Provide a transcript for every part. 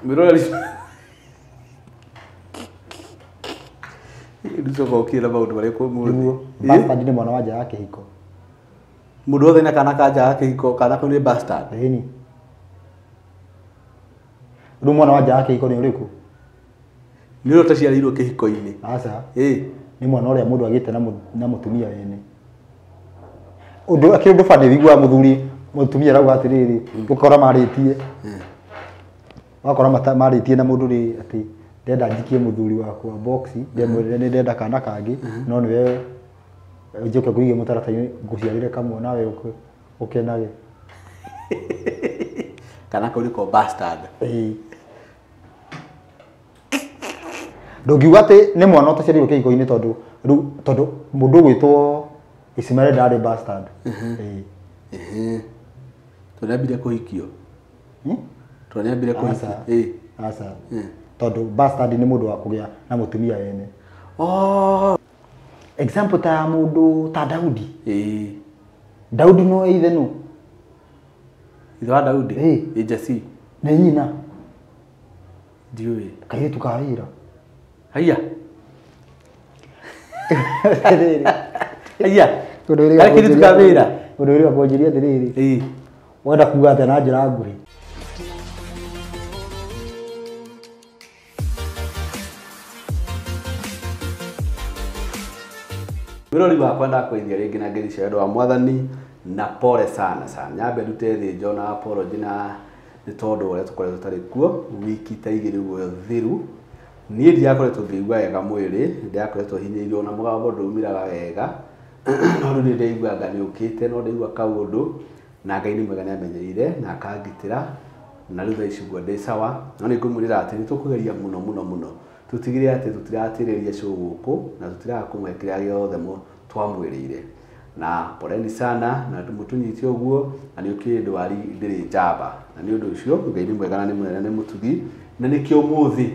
Mwĩroreri Nducoka ũkire na maũndũ marĩkũ ũmũthĩ? Nĩguo bastard nĩ mwana wa nja ya kĩhiko. Mũndũ wothe na kana ka nja ya kĩhiko kana kau nĩ bastard. Ĩni. Rĩu mwana wa nja ya kĩhiko nĩ ũrĩkũ? Nĩ ũrĩa ũtaciarĩirwo kĩhiko-inĩ. Aca. Ĩ. Nĩ mwana ũrĩa mũndũ agĩte na mũtumia wene. Ũndũ akĩrĩ ũndũ bani wiguaga mũthuri mũtumia arauga atĩrĩrĩ, ũkora marĩtie. Wakora marĩtie na mũndũ rĩ atĩ ndenda njikie mũthuri wakwa box, ndemwĩrire nĩ ndenda kana kangĩ, no nĩwe njoke ngũige mũtaratara-inĩ ngũciarĩre kamwe nawe ũkenage. Kana kau nĩko bastard. Ĩĩ. Ndũngiuga atĩ nĩ mwana ũtaciarĩirwo kĩhiko-inĩ tondũ rĩu tondũ mũndũ ũgwĩtwo Ismail ndarĩ bastard. Ĩĩ. Ehe. Tondũ nĩambire kũhikio. Tondũ nĩambire kũhikio. Ĩĩ. Aca. Tondũ bastard nĩ mũndũ wa kũgĩa na mũtumia wene. Oh. Example ta mũndũ ta Daudi. Ĩĩ. Daudi no ithe nũ? Ithe wa Daudi? Ĩĩ. Ĩ Jesse. Nĩ nyina. Ndiũĩ. Kairĩtu ka wĩra. Haiya. Haiya. Ũndũ Karĩ kairĩtu ka wĩra. Ũndũ ũrĩa kwanjĩria atĩrĩrĩ. Ĩĩ. Wenda kuga atĩa na njĩra nguhĩ? Mwĩrori wakwa ndakũgeithia rĩngĩ na ngeithi cia wendo wa mwathani na pole sana sana. Nyambe ndute thĩnjo na apology na nĩ tondũ ũrĩa tũkoretwo tũtarĩ kuo wiki ta igĩrĩ ũguo thiru. Niĩ ndirakoretwo ngĩigua wega mwĩrĩ, ndirakoretwo hinyĩirio na mũgambo ndũumĩraga wega. No rĩu nĩ ndaigua anga nĩ ũkĩte no ndaigua kaũndũ na Ngai nĩ mwega nĩ amenyereire na akangitĩra na rĩu thaa ici ũguo ndĩ sawa. No nĩ ngũmwĩrĩra atĩ nĩ tũkũgeria mũno mũno mũno tũtigĩrĩre atĩ tũtiratĩrĩria show gũkũ na tũtiraga kũmũhe kĩrĩa gĩothe twamwĩrĩire. Na poleni sana na mũtũnyite ũguo na nĩ ũkĩrĩ ndwari ndĩrĩ njamba. Na nĩ ũndũ ũcio Ngai nĩ mwega na nĩ mũnene na nĩ mũtugi na nĩkĩo ũmũthĩ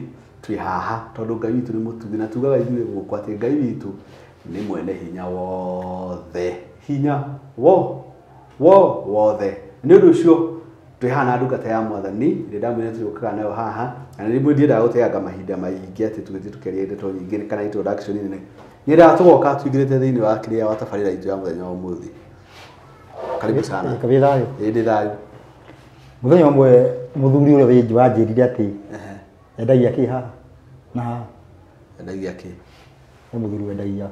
twĩ haha tondũ Ngai witũ nĩ mũtugi na tugaga ithuĩ gũkũ atĩ Ngai witũ nĩ mwene hinya wothe. Hinya wothe. Nĩ ũndũ ũcio twĩ haha na ndungata ya mwathani ĩrĩa ndamwĩrire tũrĩũkaga nayo haha na nĩ rĩmwe ndiendaga gũteanga mahinda maingĩ atĩ tũgĩthiĩ tũkĩaria ndeto nyingĩ kana introduction nene. Nyendaga tũgoka tũingĩrĩte thĩinĩ wa kĩrĩa wa tabarĩra itũ ya mũthenya wa ũmũthĩ. Karibu sana. Kabĩ thayũ. Ĩĩ ndĩ thayũ. Mũthenya ũmwe mũthuri ũrĩa wanjĩrire atĩ endagia kĩ haha na haha. Endagia kĩ? Nĩ mũthuri wendagia.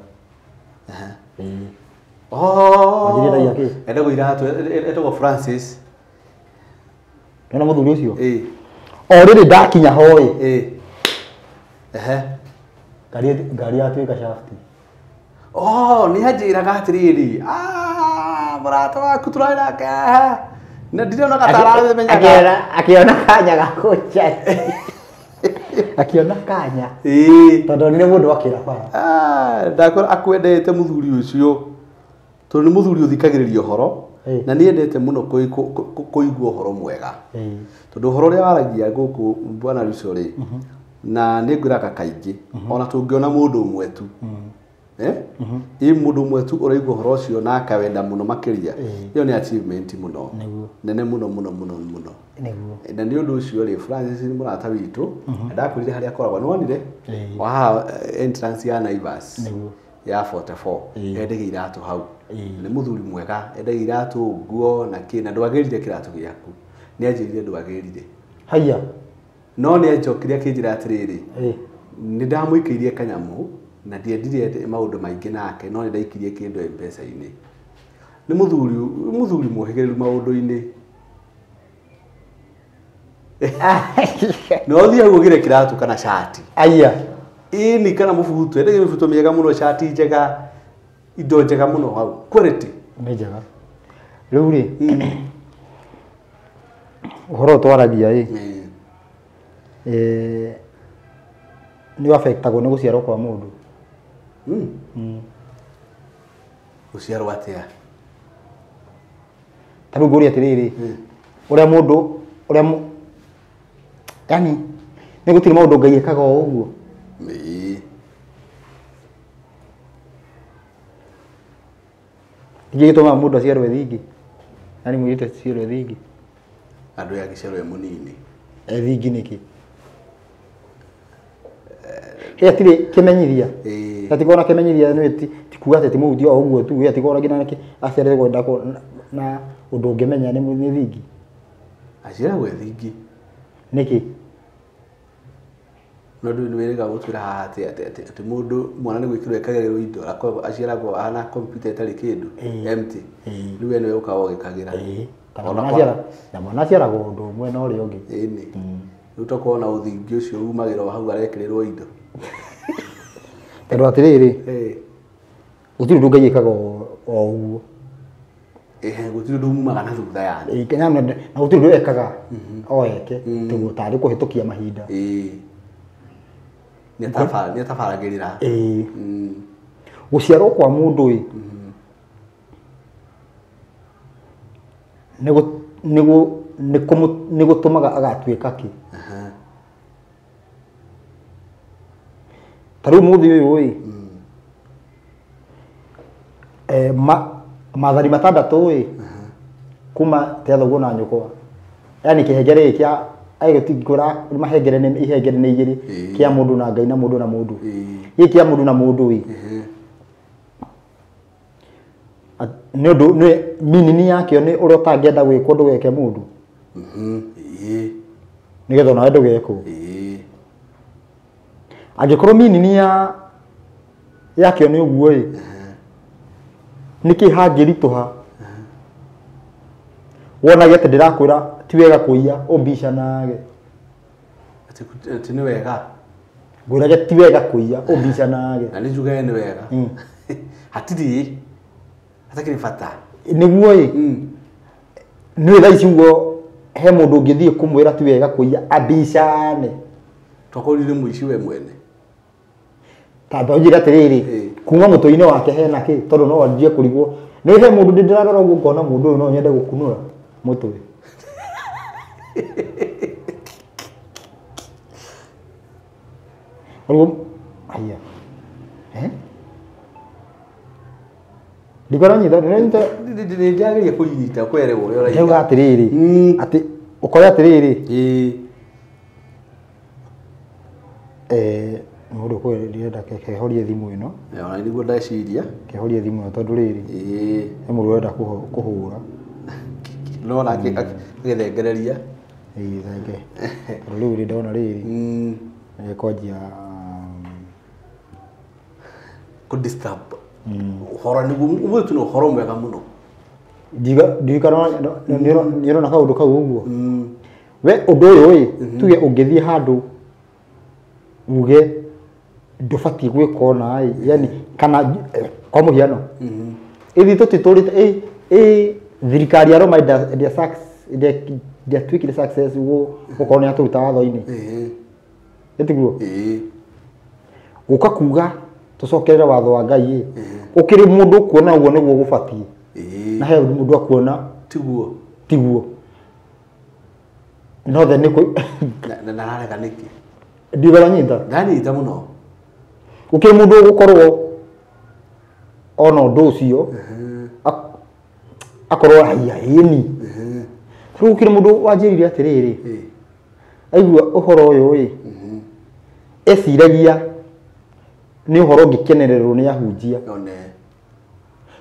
Ĩĩ. Oh. Wanjĩrire endagia kĩ? Endagwo iratũ, etagwo Francis. Nĩwona mũthuri ũcio? Ĩĩ. O rĩrĩ ndakinya ho ĩ. Ĩĩ. Ehe. Ngari yatuĩka shaft. Oh, nĩ anjĩraga atĩrĩrĩ, ah, mũrata waku tũrarĩ nake haha. Na ndirona gataramenya. Akĩona kanya ga kũnja. Akĩona kanya. Ĩĩ. Tondũ nĩ mũndũ akĩra bara. Ah, ndakora akwendete mũthuri ũcio. Tondũ nĩ mũthuri ũthikagĩrĩria ũhoro na nĩ endete mũno kũigua ũhoro mwega. Tondũ ũhoro ũrĩa waragia gũkũ bwana Ruco rĩ, na nĩ ngwĩraga kaingĩ, ona tũngĩona mũndũ ũmwe tu. Ĩ mũndũ ũmwe tu ũraigua ũhoro ũcio na akawenda mũno makĩria. Ĩyo nĩ achievement mũno. Nene mũno mũno mũno mũno. Na nĩ ũndũ ũcio rĩ, Francis nĩ mũrata witũ, na ndakwĩrire harĩa akoragwo, nĩ wonire? O haha entrance ya Naivas. Ya 44. Endagia iratũ hau. Nĩ mũthuri mwega, endagia iratũ, nguo na kĩ, na ndwagĩrire kĩratũ gĩaku. Nĩ anjĩrire ndwagĩrire. Haiya. No nĩ anjokire akĩnjĩra atĩrĩrĩ, nĩ ndamũikĩirie kanyamũ na ndiendire maũndũ maingĩ nake, no nĩ ndaikirie kĩndũ M-Pesa-inĩ. Nĩ mũthuri mũhĩgĩrĩru maũndũ-inĩ. No ũthiĩ hau ũgĩre kĩratũ kana cati. Aya. Ĩni kana mũbuto, endagia mĩbuto mĩega mũno, cati njega, indo njega mũno hau. Quality. Nĩ njega. Rĩu rĩ, ũhoro twaragia ĩ, nĩ affectagwo nĩ gũciarwo kwa mũndũ. Gũciarwo atĩa? Ta rĩu ngũrie atĩrĩrĩ, ũrĩa mũndũ, ũrĩa yani nĩ gũtirĩ maũndũ Ngai ekaga o ũguo. Ĩĩ. Ningĩ gĩtũmaga mũndũ aciarwo e thingi. Yani mũirĩtu aciarwo e thingi. Andũ ya gĩciarwo e mũnini. Ethingi nĩkĩ? Hatirĩ kĩmenyithia. Hatikorwo na kĩmenyithia nĩ ti kuga atĩ ti mũhutia o ũguo tu, hatikorwo nginya aciarĩtwo kwenda na ũndũ ũngĩmenya nĩ thingi. Aciaragwo e thingi. Nĩkĩ? No ndũ nĩ wĩrĩga gũtwĩra haha atĩ atĩ mũndũ mwana nĩ gwĩkĩrwo ekagĩrĩrwo indo aciaragwo ahana computer ĩtarĩ kĩndũ empty. Rĩu we nĩwe ũkaga ũgĩkagĩra. Kana mwana aciara na mwana aciaragwo ũndũ ũmwe na ũrĩa ũngĩ. Ĩni. Rĩu tokorwo na ũthingi ũcio umagĩra o hau arekĩrĩrwo indo. Tondũ atĩrĩrĩ, gũtirĩ ũndũ Ngai ĩkaga o ũguo. Gũtirĩ ũndũ umaga na thutha yani. Na gũtirĩ ũndũ ekaga o eke tiguo tarĩ kũhĩtũkia mahinda. Nĩ atabaragĩrĩra. Gũciarwo kwa mũndũ ĩ nĩ gũtũmaga agatuĩka kĩ. Ta rĩu mũthĩ ũyũ ĩ maathani matandatũ ĩ kuma tia thoguo na nyũkwa, yani kĩhengere gĩkĩ kĩa agĩtingũra mahengere nĩ ihengere nĩ igĩrĩ kĩa mũndũ na Ngai na mũndũ na mũndũ. Gĩkĩ kĩa mũndũ na mũndũ ĩ nĩ ũndũ nĩ minini yakĩo nĩ ũrĩa ũtangĩenda gwĩkwo ndũgeke mũndũ. Nĩgetha onawe ndũgekwo. Angĩkorwo minini yakĩo nĩ ũguo ĩ nĩkĩ hangĩritũha wonage atĩ ndĩrakwĩra ti wega kũiya ũmbicanage. Atĩ nĩ wega. Ngwĩrage ti wega kũiya ũmbicanage. Na nĩ njuge nĩ wega. Hatirĩ hatakĩrĩ bata. Nĩguo ĩ nĩ thaa ici ũguo he mũndũ ũngĩthiĩ kũmwĩra ti wega kũiya ambicane. Tokorwo nĩ mũici we mwene. Tamba ũnjĩre atĩrĩrĩ kuma mũtwe-inĩ wake hena kĩ tondũ no anjie kũrigwo. Nĩ he mũndũ ndĩrarora ũguo ngona mũndũ ũyũ no nyende gũkunũra mũtwe. Ũguo haiya. Ndikũranyita ndĩranyita ndĩrageria kũnyita kwerwo ũrĩa ũraiga. Ndauga atĩrĩrĩ atĩ ũkore atĩrĩrĩ mũndũ ndĩrenda kehorie thimũ ĩno. Ona nĩguo ndeciria. Kehorie thimũ ĩno tondũ rĩrĩ he mũndũ ũrenda kũhũra. No nake agĩthengereria. Thenge. Tondũ rĩu rĩ ndona rĩrĩ nĩkwanjia kũ disturb. Ũhoro nĩguo ũmũthĩ nĩ ũhoro mwega mũno. Ndirikana nĩ ũrona kaũndũ kau ũguo. We ũndũ ũyũ ĩ tuge ũngĩthiĩ handũ uge ndũbatiĩ gwĩka ũna ĩ yani kana kwa mũhiano ithuĩ tũtitũrĩte ĩ thirikari ya Roma ndĩatuĩkire success gũkorwo nĩ yatũruta watho-inĩ. Ĩtiguo? Gũka kuga tũcokerere watho wa Ngai ĩ ũkĩrĩ mũndũ ũkuona ũguo nĩguo gũbatiĩ na he mũndũ akuona tiguo tiguo no the nĩ na nararega nĩkĩ ndiũranyita ndanyita mũno gũkĩrĩ mũndũ ũgũkorwo ona ũndũ ũcio akorwo haiya ĩni rĩu gũkĩrĩ mũndũ wanjĩrire atĩrĩrĩ aigua ũhoro ũyũ ĩ eciragia nĩ ũhoro ũngĩkenererwo nĩ ahunjia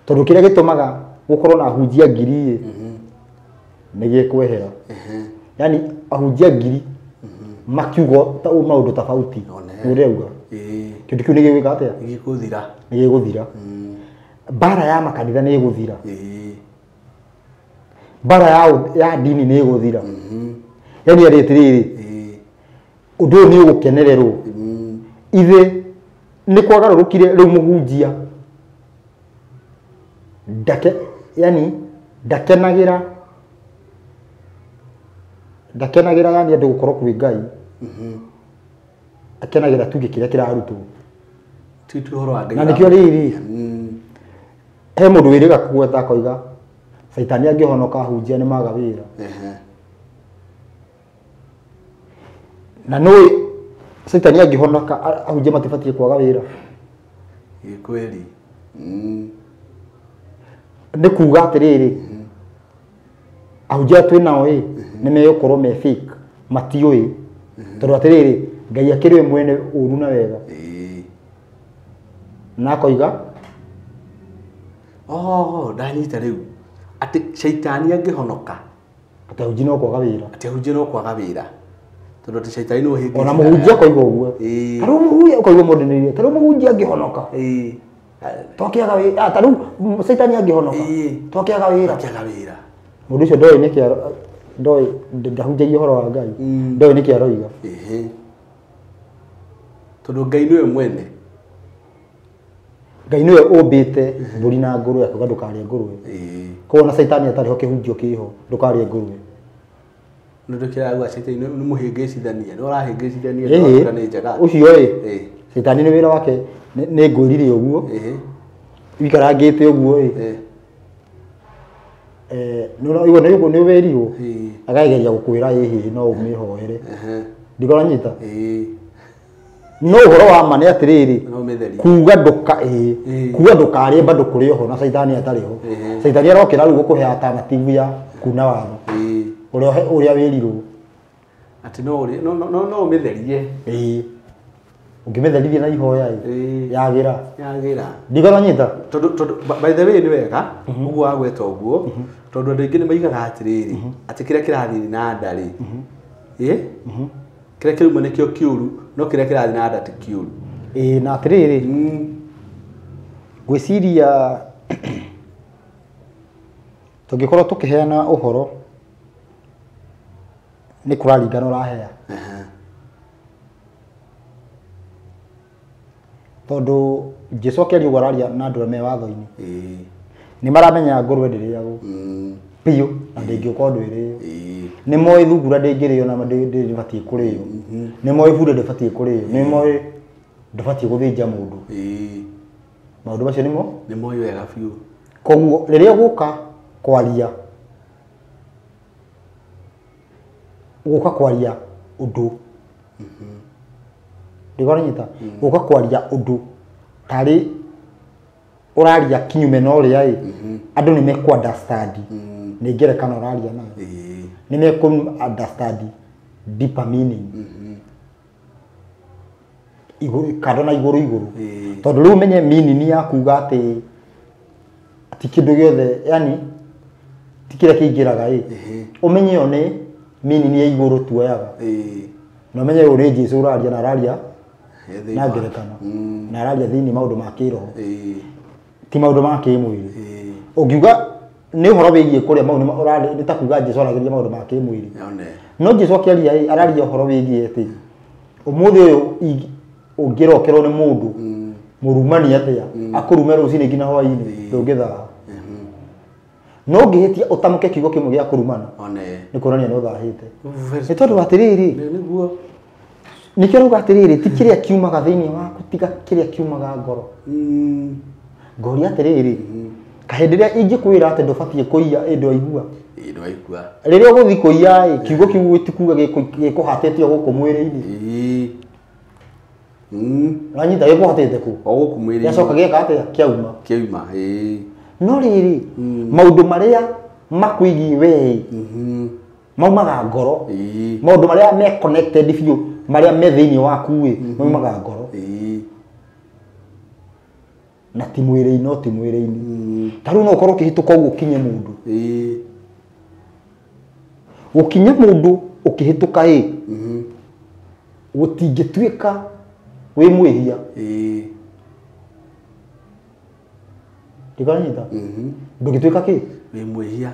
tondũ kĩrĩa gĩtũmaga gũkorwo na ahunjia ngiri ĩ nĩ gĩkwehera yani ahunjia ngiri makiuga maũndũ tofauti nĩ ũrauga kĩndũ kĩu nĩ gĩgwĩka atĩa gĩgũthira nĩ gĩgũthira mbara ya makanitha nĩ ĩgũthira mbara ya ndini nĩ ĩgũthira yani arĩ atĩrĩrĩ ũndũ ũyũ nĩ ũgũkenererwo ithe nĩ kwagarũrũkire rĩu mũhunjia ndake yani ndakenagĩra yani andũ gũkorwo kwĩ Ngai akenagĩra tuge kĩrĩa kĩrarutwo na nĩkĩo rĩrĩ he mũndũ wĩrĩga kũgweta akoiga caitani angĩhonoka ahunjia nĩ maga wĩra na nĩ caitani angĩhonoka ahunjia matibatiĩ kwaga wĩra kweli nĩ kuga atĩrĩrĩ Ahunjia twĩ nao ĩ nĩ megũkorwo me fake matiũĩ tondũ atĩrĩrĩ Ngai akĩrĩ we mwene ũru na wega na akoiga oh ndanyita rĩu atĩ caitani angĩhonoka atĩ ahunjia no kwaga wĩra atĩ ahunjia no kwaga wĩra tondũ atĩ caitani no hĩngĩcithania ona mũhunjia akoiga ũguo tarĩu mũhunjia ũkaigua mũndũ nĩ tarĩu mũhunjia angĩhonoka twakĩaga wĩra tarĩu caitani angĩhonoka twakĩaga wĩra mũndũ ũcio ndoĩ nĩkĩ ndoĩ ndahunjagia ũhoro wa Ngai ndoĩ nĩkĩ aroiga tondũ Ngai nĩwe mwene Ngai nĩwe ũmbĩte mbũri na ngũrwe akauga ndũkarĩe ngũrwe koguo na caitani atarĩ ho kĩhunjio kĩho ndũkarĩe ngũrwe nĩ ũndũ kĩrauga caitani nĩ mũhĩngĩcithania nĩ ũrahĩngĩcithania nĩ njega ũcio ĩ caitani nĩ wĩra wake nĩ ngwĩrire ũguo wikarangĩte ũguo ĩ nĩ wĩrirwo akageria gũkwĩra ĩhĩ no ũmĩhoere ndikũranyita no ũhoro wa ma nĩ atĩrĩrĩ kuga ndũka kuga ndũkarĩe bado kũrĩ oho na caitani atarĩ ho caitani arokĩra rĩu gũkũhe alternative ya kuna watho ũrĩa wĩrirwo atĩ no ũmĩtherie ũngĩmĩtherithia na ihoya yagĩra ndikũranyita tondũ by the way nĩ wega ũguo wagweta ũguo tondũ andũ aingĩ nĩ maigaga atĩrĩrĩ atĩ kĩrĩa kĩrathiĩ na nda rĩ kĩrĩa kĩrauma nĩkĩo kĩũru no kĩrĩa kĩrathiĩ na nda ti kĩũru na atĩrĩrĩ ngwĩciria tũngĩkorwo tũkĩheana ũhoro nĩ kũraringana ũrahea tondũ Jesũ akĩaria ũguo araria na andũ arĩa me watho-inĩ nĩ maramenya ngũrwe ndĩrĩagwo biũ na ndĩngĩũka ũndũ ĩrĩo nĩ moĩ thungura ndĩngĩrĩo na ndĩbatiĩ kũrĩo nĩ moĩ bunda ndĩbatiĩ kũrĩo nĩ moĩ ndũbatiĩ gũthĩnja mũndũ maũndũ macio nĩmo nĩ moĩ wega biũ koguo rĩrĩa ũgũka kwaria gũka kwaria ũndũ ndĩkũranyita gũka kwaria ũndũ tarĩ ũraria kinyume na ũrĩa ĩ andũ nĩ mekũ understand nĩ ngerekano ũraria nayo nĩ mekũ understand deeper meaning igũrũ kando na igũrũ igũrũ tondũ rĩu ũmenye meaning ya kuga atĩ ti kĩndũ gĩothe yani ti kĩrĩa kĩingĩraga ĩ ũmenye ĩyo nĩ meaning ya igũrũ tuoyaga na ũmenye ũyũ nĩ Jesũ ũraria na araria na ngerekano na araria thĩinĩ maũndũ ma kĩroho ti maũndũ ma kĩmwĩrĩ ũngiuga nĩ ũhoro wĩgiĩ kũrĩa mau nĩ ta kuga Jesũ aragĩria maũndũ ma kĩmwĩrĩ no Jesũ akĩaria ĩ araria ũhoro wĩgiĩ atĩ ũmũthĩ ũyũ ũngĩrokerwo nĩ mũndũ mũrumani atĩa akũrume rũcinĩ nginya hwaĩ-inĩ ndũngĩthaha no ũngĩhĩtia ũtamũke kiugo kĩmwe gĩa kũrumana nĩ kuonania nĩ ũthahĩte nĩ tondũ atĩrĩrĩ nĩkĩo rauga atĩrĩrĩ ti kĩrĩa kiumaga thĩinĩ waku tiga kĩrĩa kiumaga ngoro ngoria atĩrĩrĩ kahĩndĩ ĩrĩa ingĩkwĩra atĩ ndũbatiĩ kũiya ĩ ndwaigua rĩrĩa ũgũthiĩ kũiya ĩ kiugo kĩu gĩtikuga gĩkũhatĩte o gũkũ mwĩrĩ-inĩ ũranyita gĩkũhatĩte kũ gĩacoka gĩeka atĩa kĩauma no rĩrĩ maũndũ marĩa makwĩgiĩ wee maumaga ngoro maũndũ marĩa me connected biũ marĩa me thĩinĩ waku ĩ maumaga ngoro na ti mwĩrĩ-inĩ no ti mwĩrĩ-inĩ ta rĩu no ũkorwo ũkĩhĩtũka ũguo ũkinye mũndũ gũkinya mũndũ ũkĩhĩtũka ĩ gũtingĩtuĩka wĩ mwĩhia ndikũranyita ndũngĩtuĩka kĩ wĩ mwĩhia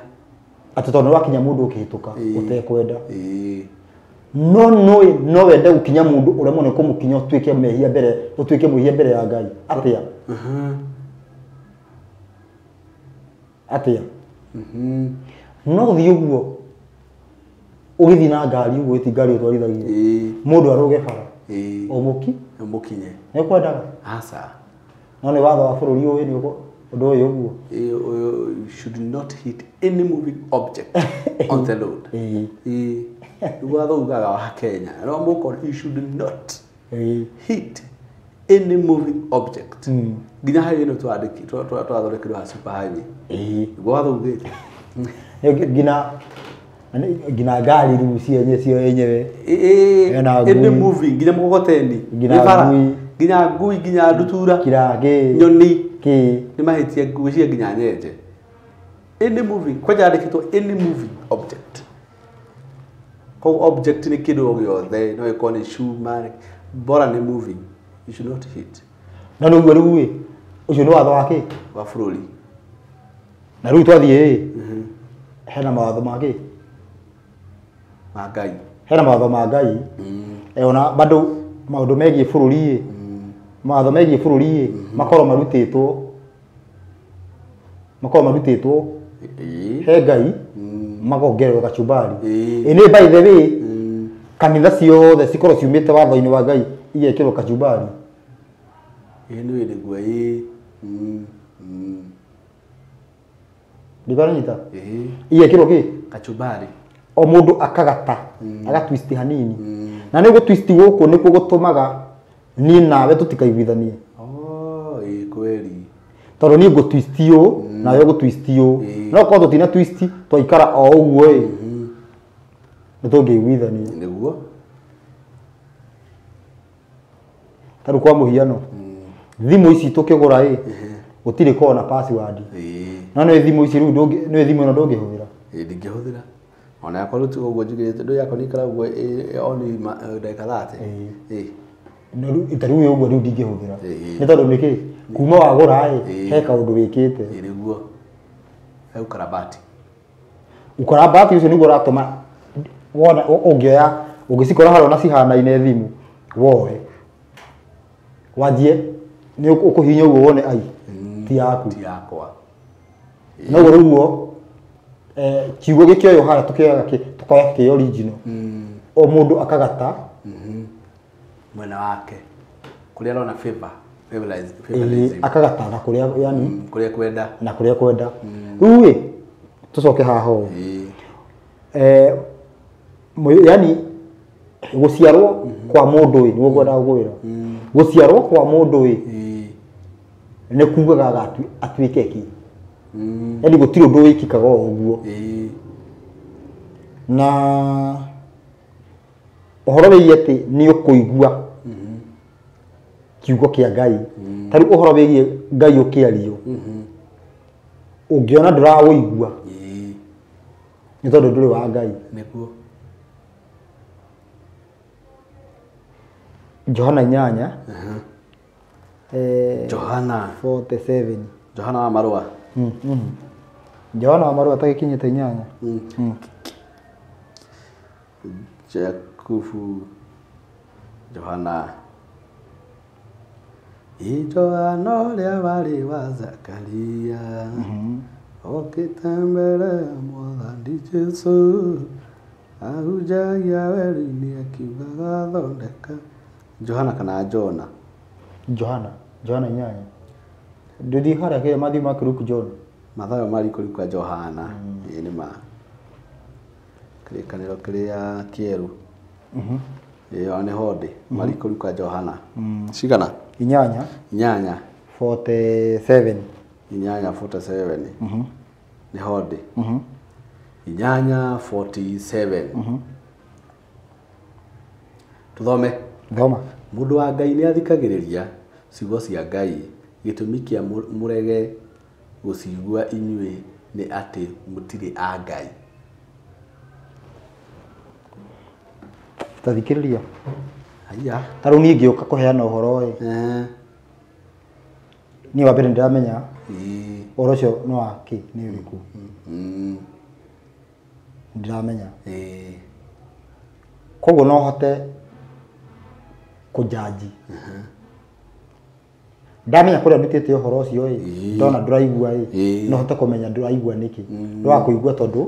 atĩ tondũ nĩwakinya mũndũ ũkĩhĩtũka ũtekwenda no no wende gũkinya mũndũ ũremwo nĩ kũmũkinya ũtuĩke mehia mbere ũtuĩke mwĩhia mbere ya Ngai atĩa atĩa no ũthiĩ ũguo ũgĩthiĩ na ngari ũguo ĩti ngari ũtwarithagia mũndũ arũge bara ũmũkinye nĩ ũkwendaga aca no nĩ watho wa bũrũri ũyũ nĩ ũndũ ũyũ ũguo you should not hit any moving object on the road watho ugaga wa Kenya no mũko you should not hit any moving object nginya highway ĩno twathondekerwo ha super highway nĩguo watho ugĩte nginya Nginya ngari rĩu cienye cio yenyewe. Ĩĩ moving nginya mkokoteni. Nginya ngui nginya ndutura. Kira nyoni kĩ nĩ mahĩtia ngui cia nginya nyenje. Any moving kwanja yandĩkĩtwo any moving object. Koguo object nĩ kĩndũ o gĩothe no ĩkorwo nĩ cuma bora nĩ moving you should not hit. Na nĩguo rĩu ĩ ũcio nĩ watho wa kĩ wa bũrũri. Na rĩu twathiĩ ĩ hena mawatho ma kĩ ma Ngai. Hena mawatho ma Ngai. Ona bado maũndũ megiĩ bũrũri ĩ mawatho megiĩ bũrũri ĩ makorwo marutĩtwo he Ngai makongererwo kachumbari. Ĩ by the way kanitha ciothe cikorwo ciumĩte watho-inĩ wa Ngai igekĩrwo kachumbari. Ĩ nĩ nĩguo ĩ ndikanyita igekĩrwo kĩ kachumbari o mũndũ akagata agatwist hanini na nĩ gũtwist gũkũ nĩkuo gũtũmaga niĩ nawe tũtikaiguithanie. Oh ĩ kweli tondũ niĩ ngũtwist ũũ nawe ũgũtwist ũũ no korwo tũtina twist twaikara o ũguo ĩ nĩ tũngĩiguithania. Nĩguo ta rĩu kwa mũhiano thimũ ici tũkĩgũra ĩ gũtirĩ korwo na password. No nĩ thimũ ici rĩu nĩ thimũ ĩno ndũngĩhũthĩra. Ĩ ndingĩhũthĩra ona yakwa rĩu ũguo njigĩrĩte ndũ yakwa nĩikara ũguo on ndagĩka 30. No rĩu ta rĩu ũguo rĩu ndingĩhũthĩra nĩ tondũ nĩkĩ kuma wagũra ĩ he kaũndũ wĩkĩte. Ĩ nĩguo he ukarabati. Ukarabati ũcio nĩguo ũratũma wona ũngĩoya ũngĩcikora harĩa ona cihanaine thimũ woe wanjie nĩ ũkũhihinya ũguo wone ai ti yaku ti yakwa. Noguo rĩu ũguo kiugo gĩkĩoywo harĩa tũkĩoyaga tũkoya kĩ original o mũndũ akagata mwena wake kũrĩa arona favor akagata na kũrĩa yani kũrĩa kwenda na kũrĩa kwenda. Rĩu ĩ tũcoke haha ũũ yani gũciarwo kwa mũndũ ĩ nĩguo ngwendaga gũkwĩra gũciarwo kwa mũndũ ĩ nĩ kugaga atuĩke kĩ yani gũtirĩ ũndũ wĩkĩkaga o ũguo. Na ũhoro wĩgiĩ atĩ nĩ ũkũigua kiugo kĩa Ngai ta rĩu ũhoro wĩgiĩ Ngai ũkĩario ũngĩona ndũraũigua nĩ tondũ ndũrĩ wa Ngai. Nĩguo Johana 8 Johana 47 Johana wa marũa Johana wa marũa tagĩkinyĩte 8. Jakubu Johana Johana ũrĩa warĩ wa Zakaria okĩte mbere ya Mwathani Jesũ ahunjagia werũ-inĩ akiugaga thondeka. Johana kana Jona? Johana 8. Ndũthiĩ harĩa kĩrĩa Matthew Mark Luke John. Mathayo Mariko Luka Johana. Ĩ nĩ ma kĩrĩkanĩro kĩrĩa kĩerũ. Ĩyo nĩ honde Mariko Luka Johana. Cigana? 8. 8. 47. 8 47. Nĩ honde. 8 47. Tuthome. Thoma. Mũndũ wa Ngai nĩ athikagĩrĩria ciugo cia Ngai gĩtũmi kĩa mũrege gũcigua inyuĩ nĩ atĩ mũtirĩ a Ngai. Tathikĩrĩria. Haiya. Ta rĩu niĩ ngĩũka kũheana ũhoro ĩ niĩ wa mbere nĩndĩramenya ũhoro ũcio nĩ wa kĩ nĩ ũrĩkũ. Nĩndĩramenya. Koguo no hote kũjanji. Ndamenya kũrĩa ndutĩte ũhoro ũcio ĩ ndona ndũraigua ĩ no hote kũmenya ndũraigua nĩkĩ. Ndũraga kũigua tondũ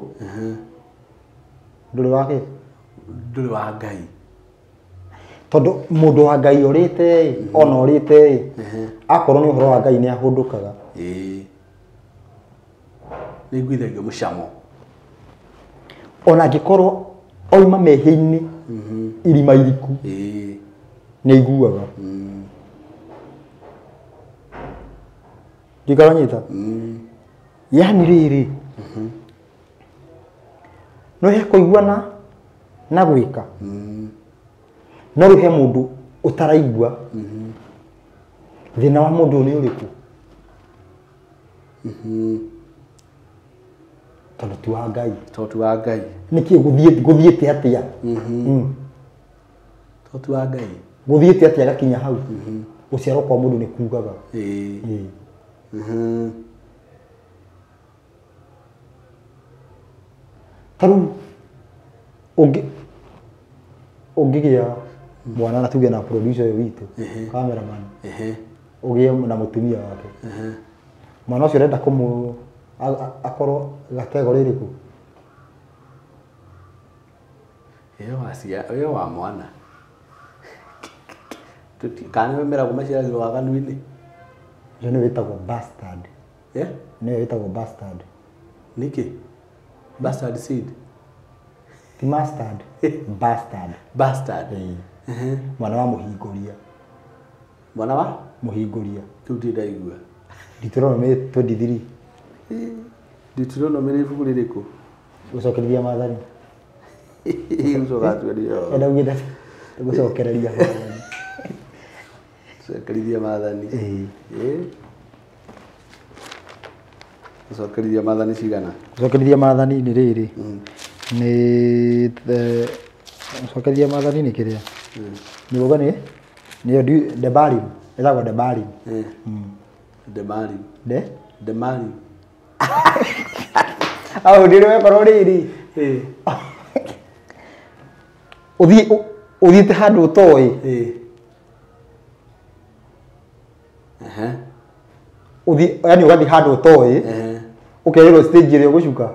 ndũrĩ wa kĩ ndũrĩ wa Ngai. Tondũ mũndũ wa Ngai ũrĩte ĩ ona ũrĩte ĩ akorwo nĩ ũhoro wa Ngai nĩ ahũndũkaga. Nĩ iguithagio mũcamo. Ona angĩkorwo oima mehia-inĩ irima iriku nĩ aiguaga. Ndikaranyita. Yani rĩrĩ No he kũiguana na gwĩka. No rĩu he mũndũ ũtaraigua. Thĩna wa mũndũ nĩ ũrĩkũ? Tondũ ti wa Ngai. Tondũ ti wa Ngai. Nĩkĩ gũthiĩte atĩa? Tondũ ti wa Ngai. Gũthiĩte atĩa gakinya hau? Gũciarwo kwa mũndũ nĩ kugaga. Ta rĩu ũngĩgĩa mwana na tuge na producer ũyũ witũ, cameraman, ũgĩe na mũtumia wake. Mwana ũcio ũrenda kũmũ akorwo gategore ĩrĩkũ? Ĩyo wa mwana. Kana nĩwe meragwo maciaragĩrwo waganu-inĩ? Ũcio nĩwe wĩtagwo bastard. Nĩwe wĩtagwo bastard. Nĩkĩ? Bastard seed. Ti mustard. Bastard. Bastard. Mwana wa mũhingũria. Mwana wa? Mũhingũria. Kĩu ndirĩ ndaigua. Deuteronomy 23. Deuteronomy nĩ ibuku rĩrĩkũ? Gũcokereria maathani. Gũcokereria. Enda ugĩte gũcokereria maathani. Gũcokereria maathani. Gũcokereria maathani cigana? Gũcokereria maathani nĩ rĩrĩ. Nĩ gũcokereria maathani nĩ kĩrĩa? Nĩ uga nĩ nĩyo Debarim, ĩtagwo Debarim. Debarim. De? Debarim. Au ndĩrĩ wekorwo rĩrĩ. Ũthiĩte handũ ũtoĩ. Ũthiĩ, yani ũgathiĩ handũ ũtoĩ. Ũkerĩrwo stage ĩrĩa ũgũcuka.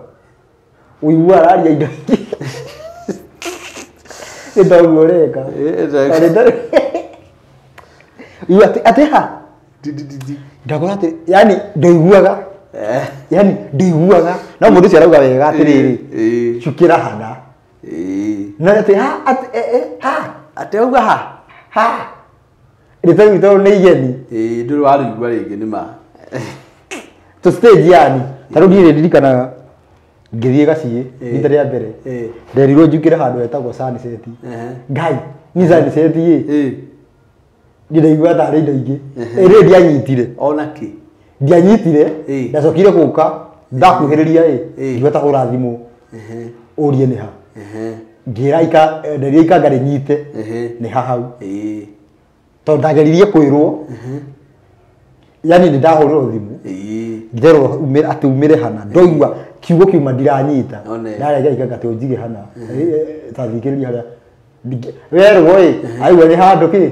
Ũigua araria indo ingĩ. Nĩ ta ũguo ũreka. Ũigua atĩ ha? Ndakora atĩ, yani ndũiguaga. Yani ndũiguaga. No mũndũ ũcio arauga wega atĩrĩrĩ. Cukĩra hana. Na atĩ ha, atĩ, ha. Atĩ auga ha? Ha. Rĩtwa rĩu tondũ nĩ igeni. Ndũrĩ warũigua rĩngĩ nĩ ma. To stage yani. Ta rĩu niĩ ndirikanaga ngĩthiĩ Gaciĩ rita rĩa mbere. Nderirwo njukĩre handũ hetagwo Sunset. Ngai, ni Sunset ĩ. Niĩ ndaigua tarĩ indo ingĩ. Ĩrĩ ndianyitire. Ona kĩ? Ndianyitire. Ndacokire gũka ndakuhĩrĩria ĩ. Ngiuga ta hũra thimũ. Ũrie nĩ ha. Ngĩra ika nderia ikanga rĩnyite. Nĩ ha hau. Tondũ ndageririe kwĩrwo. Yani nĩ ndahũrĩrwo thimũ. Ngĩrwo atĩ umĩre hana. Ndoigua kiugo kiuma ndiranyita. Ndarega ikanga atĩ ũnjige hana. Ta thikĩrĩria harĩa. Werwo ĩ, aigua nĩ handũ kĩ?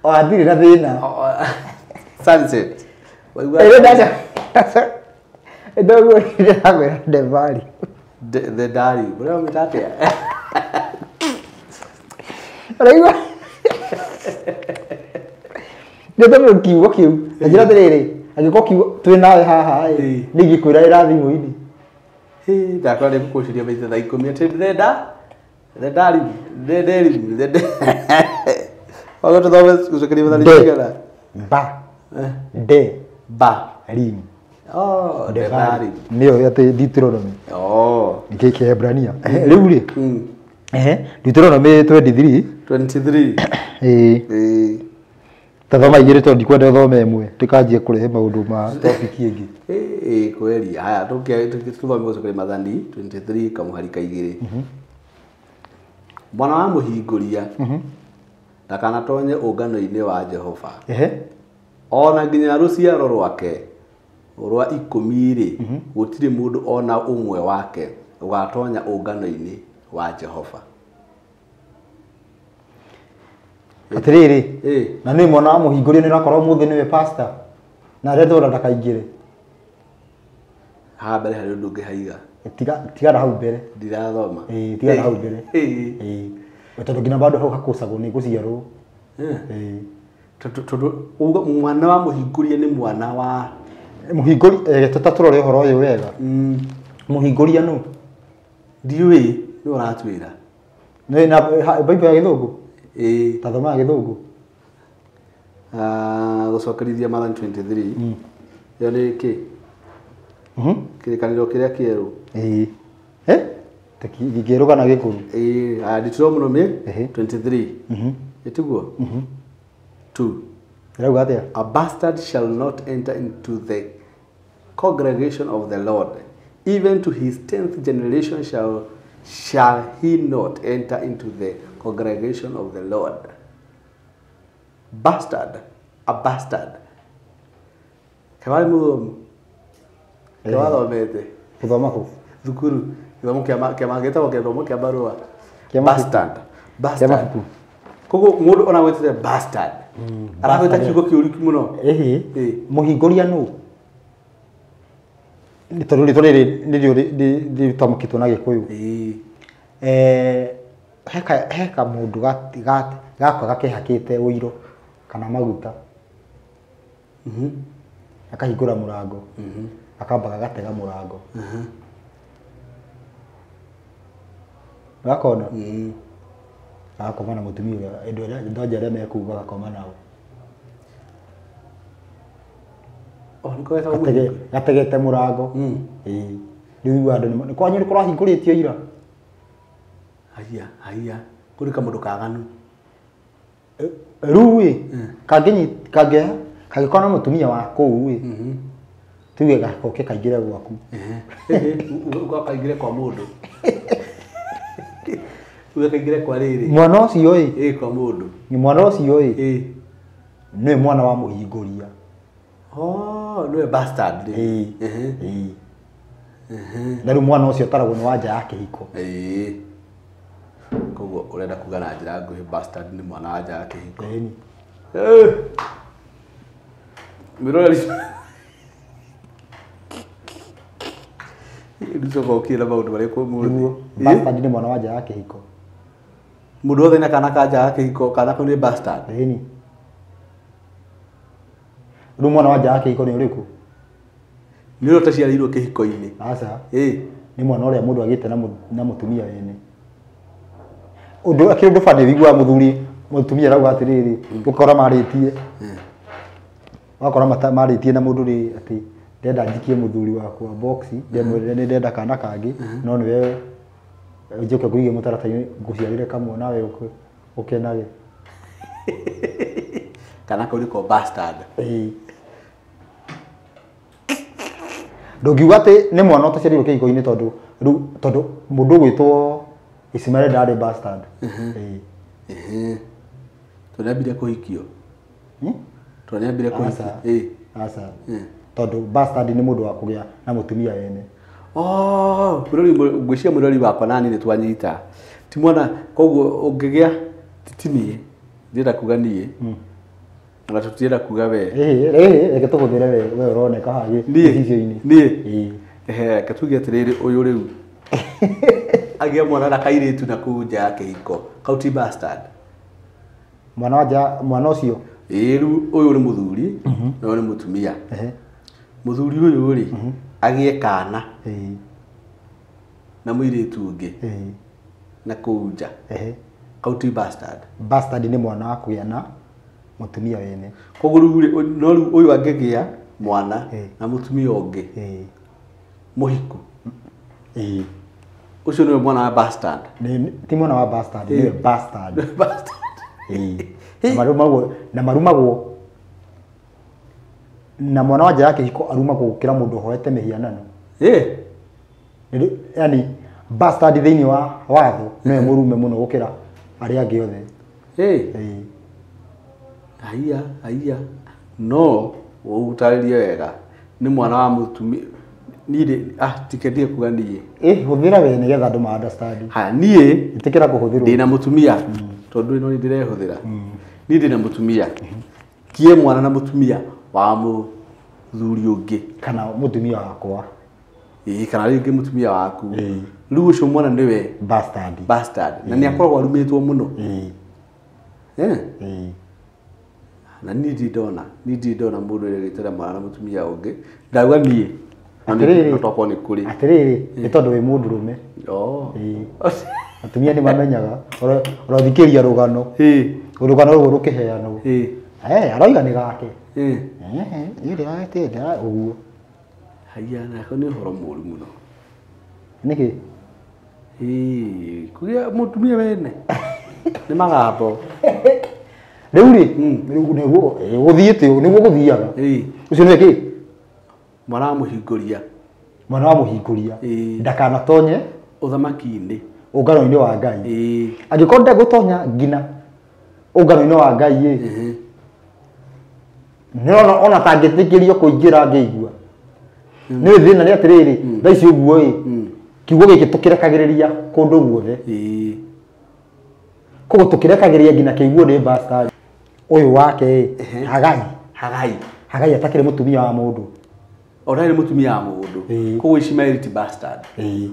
O hatirĩ na thĩna. Sunset. Waigua. Ndoigua ndĩrakwĩra Debari. The Dari. Ũrĩa ũmĩta atĩa? Ũraigua? Nĩ tondũ kiugo kĩu. Na njĩra atĩrĩrĩ, angĩkorwo kiugo twĩ nawe haha ĩ, nĩ ingĩkwĩra ĩra thimũ-inĩ. Ndakora nĩ ngũkũciria maita thaa ikũmi atĩ ndĩrenda The Dari, The Dari, The Dari. Wago tũthome gũcokeria maathani cigana? Ba. De. Ba. Rim. Oh, Debari. Nĩyo atĩ Deuteronomy. Nĩ Kĩhebrania. Rĩu rĩ. Deuteronomy 23. 23. Ta thoma igĩrĩ tondũ ndikwenda ũthome ĩmwe ndĩkanjie kũrehe maũndũ ma topic ĩngĩ. Kweli. Haya, tũthome gũcokeria maathani 23 kamũhari ka igĩrĩ. Mwana wa mũhingũria ndakanatonye ũngano-inĩ wa Jehova. Ona nginya rũciaro rwake rwa 10 rĩ, gũtirĩ mũndũ ona ũmwe wake ũgatonya ũngano-inĩ wa Jehova. Atĩrĩrĩ, na nĩ mwana wa mũhingũria nĩ ũrakorwo ũmũthĩ nĩwe pastor na arĩa ndakaingĩre. Haha mbere harĩ ũndũ ũngĩ haiga. Tigana hau mbere. Ndirathoma. Tigana hau mbere. Tondũ nginya bado hau hakũcagwo nĩ gũciarwo. Tondũ uga mwana wa mũhingũria nĩ mwana wa mũhingũri. Tũtatũrore ũhoro ũyũ wega. Mũhingũria nũ? Ndiũĩ, nĩ ũratwĩra. Nĩ na Bible ya Gĩthũngũ? Ta thoma ya Gĩthũngũ. Gũcokerithia maathani 23. Ĩyo nĩ kĩ? Kĩrĩkanĩro kĩrĩa kĩerũ. Gĩkĩrũ kana gĩkũrũ? Ĩĩ, Deuteronomy 23. Ĩtiguo? 2. Ĩrauga atĩa? A bastard shall not enter into the congregation of the Lord. Even to his 10th generation shall he not enter into the congregation of the Lord. Bastard, a bastard. Kewari muthomu. Kewathomete. Gũthoma kũ? Thukuru. Gĩthomo kĩa gĩtagwo gĩthomo kĩa barũa. Kĩa mabuku. Bastard. Kĩa Bastard. mabuku. Koguo mũndũ ona gwĩtĩte bastard. Aragwĩta kiugo kĩũru mũno. Ĩhĩ. Ĩĩ. Mũhingũria nũ? Nĩ tondũ rĩtwa rĩrĩ nĩrĩo rĩtamũkĩtwo na Gĩkũyũ. Ĩĩ. Heka mũndũ gakwa gakehakĩte ũiro kana maguta. Akahingũra mũrango. Akamba gagatega mũrango. Gakona? Agakoma na mũtumia ũrĩa andũ arĩa andũ anja arĩa mekuu agakoma nao. Oh, nĩko getagwo mũhingũria. Gategete mũrango. Ĩĩ. Rĩu igua andũ nĩ kwanyu nĩ kũrahingũrĩtio ira. Haiya, haiya. Kũrĩ kamũndũ kaganu. Rĩu ĩ, kangĩkorwo na mũtumia wa kũu ĩ, tuge gakoke kaingĩre gwaku. Ũgakaingĩre kwa mũndũ. Ũgakaingĩre kwa rĩrĩ. Mwana ũcio ĩ, Ĩĩ, kwa mũndũ. mwana ũcio ĩ, Ĩĩ. nĩwe mwana wa mũhingũria. Oh, nĩwe bastard. Ĩĩ. Ĩĩ. Na rĩu mwana ũcio ataragwo nĩ wa nja ya kĩhiko. Ĩĩ. Koguo ũrenda kuga na njĩra nguhĩ bastard nĩ mwana wa nja ya kĩhiko. Ĩni. Mwĩroreri. Nĩcoka ũkire na maũndũ marĩkũ ũmũthĩ? Nĩguo. Bastard nĩ mwana wa nja ya kĩhiko. Mũndũ wothe na kana ka nja ya kĩhiko, kana kau nĩ bastard. Ĩni. Rĩu mwana wa nja ya kĩhiko nĩ ũrĩkũ? Nĩ ũrĩa ũtaciarĩirwo kĩhiko-inĩ. Aca. Ĩĩ. Nĩ mwana ũrĩa mũndũ agĩte na mũtumia wene. Ũndũ akĩrĩ ũndũ bani wiguaga mũthuri mũtumia arauga atĩrĩrĩ, ũkora marĩtie. Wakora marĩtie na mũndũ rĩ atĩ ndenda njikie mũthuri wakwa box, ndemwĩrire nĩ ndenda kana kangĩ, no nĩwe njũke ngũige mũtaratara-inĩ ngũciarĩre kamwe nawe ũkenage. Kana kau nĩko bastard. Ĩĩ. Ndũngiuga atĩ nĩ mwana ũtaciarĩirwo kĩhiko-inĩ tondũ rĩu tondũ mũndũ ũgwĩtwo Ismail ndarĩ bastard. Ĩĩ. Tondũ nĩambire kũhikio. Tondũ nĩambire kũhikio. Ĩĩ. Aca. Tondũ bastard nĩ mũndũ wa kũgĩa na mũtumia wene. Oh, mũrori ngwĩciria mũrori wakwa nani nĩ twanyita. Ti mwana koguo ũngĩgĩa ti niĩ. Ndĩrenda kuga niĩ. Ona tũtirenda kuga we. Ĩĩ, ĩĩ, reke tũhũthĩre we ũroneka haha gĩcicio-inĩ. Niĩ. Ĩĩ. Ehe, reke tuge atĩrĩrĩ ũyũ rĩu. Agĩa mwana na kairĩtu na kũu nja ya kĩhiko. Kau ti bastard. Mwana wa nja, mwana ũcio. Ĩĩ, rĩu ũyũ nĩ mũthuri, na ũyũ nĩ mũtumia. Mũthuri ũyũ rĩ, agĩe kana. Ĩĩ. Na mũirĩtu ũngĩ. Ĩĩ. Na kũu nja. Kau ti bastard. Bastard nĩ mwana wa kũgĩa na mũtumia wene. Koguo rĩu rĩ, no rĩu ũyũ angĩgĩa mwana na mũtumia ũngĩ. Mũhiku. Ĩĩ. Ũcio nĩwe mwana wa bastard. Nĩ ti mwana wa bastard, nĩwe bastard. Bastard. Ĩĩ. Na marumagwo, na marumagwo na mwana wa nja ya kĩhiko arumagwo gũkĩra mũndũ ũhoete mĩhianano. Ĩĩ. Yaani bastard thĩinĩ wa watho nĩwe mũrume mũno gũkĩra arĩa angĩ othe. Ĩĩ. Ĩĩ. Haiya, haiya. No ũtarĩrie wega. Nĩ mwana wa mũtumia. Niĩ tikendie kuga niĩ. Ĩĩ, hũthĩra we nĩgetha andũ ma understand. Haya, niĩ ĩtĩkĩra kũhũthĩrwo. Ndĩna mũtumia. Tondũ ĩno nĩ ndĩrehũthĩra. Niĩ ndĩna mũtumia. Kie mwana na mũtumia wa mũthuri ũngĩ. Kana mũtumia wakwa. Ĩĩ, kana rĩngĩ mũtumia waku. Ĩĩ. Rĩu ũcio mwana nĩwe bastard. Bastard. Na nĩ akoragwo arumĩtwo mũno. Ĩĩ. Ĩĩ. Ĩĩ. Na niĩ ndirĩ ndona, niĩ ndirĩ ndona mũndũ ũrĩa mwana na mũtumia ũngĩ. Ndauga niĩ. Atĩrĩrĩ. No tokorwo nĩ kũrĩ. Atĩrĩrĩ, nĩ tondũ wĩ mũndũrũme. Oh. Ĩĩ. Atumia nĩ mamenyaga. Ũrothikĩria rũgano. Ĩĩ. Rũgano rũu rũkĩheanwo. Ĩĩ. Aroiga nĩ gake. Ĩĩ. Ĩĩ, ndĩragetĩra ũguo. Haiya, nako nĩ ũhoro mũru mũno. Nĩkĩ? Ĩĩ, kũgĩa mũtumia wene nĩ magambo. Rĩu rĩ, rĩu nĩguo gũthiĩte ũũ, nĩguo gũthiaga. Ĩĩ. Ũcio nĩwe kĩ? Mwana wa mũhingũria. Mwana wa mũhingũria. Ĩĩ. Ndakanatonye ũthamaki-inĩ. Ũngano-inĩ wa Ngai. Ĩĩ. Angĩkorwo ndegũtonya nginya ũngano-inĩ wa Ngai ĩ. Nĩrona ona tangĩtĩkĩrio kũingĩra ngĩigua. Nĩ thĩna nĩ atĩrĩrĩ, thaa ici ũguo ĩ, kiugo gĩkĩ tũkĩrekagĩrĩria kũndũ guothe. Ĩĩ. Koguo tũkĩrekagĩrĩria nginya kĩiguo nĩ bastard. Ũyũ wake ĩ, Hagai. Hagai. Hagai atakĩrĩ mũtumia wa mũndũ. Ona nĩ mũtumia wa mũndũ. Ĩĩ. Koguo Ishmaeli ti bastard. Ĩĩ.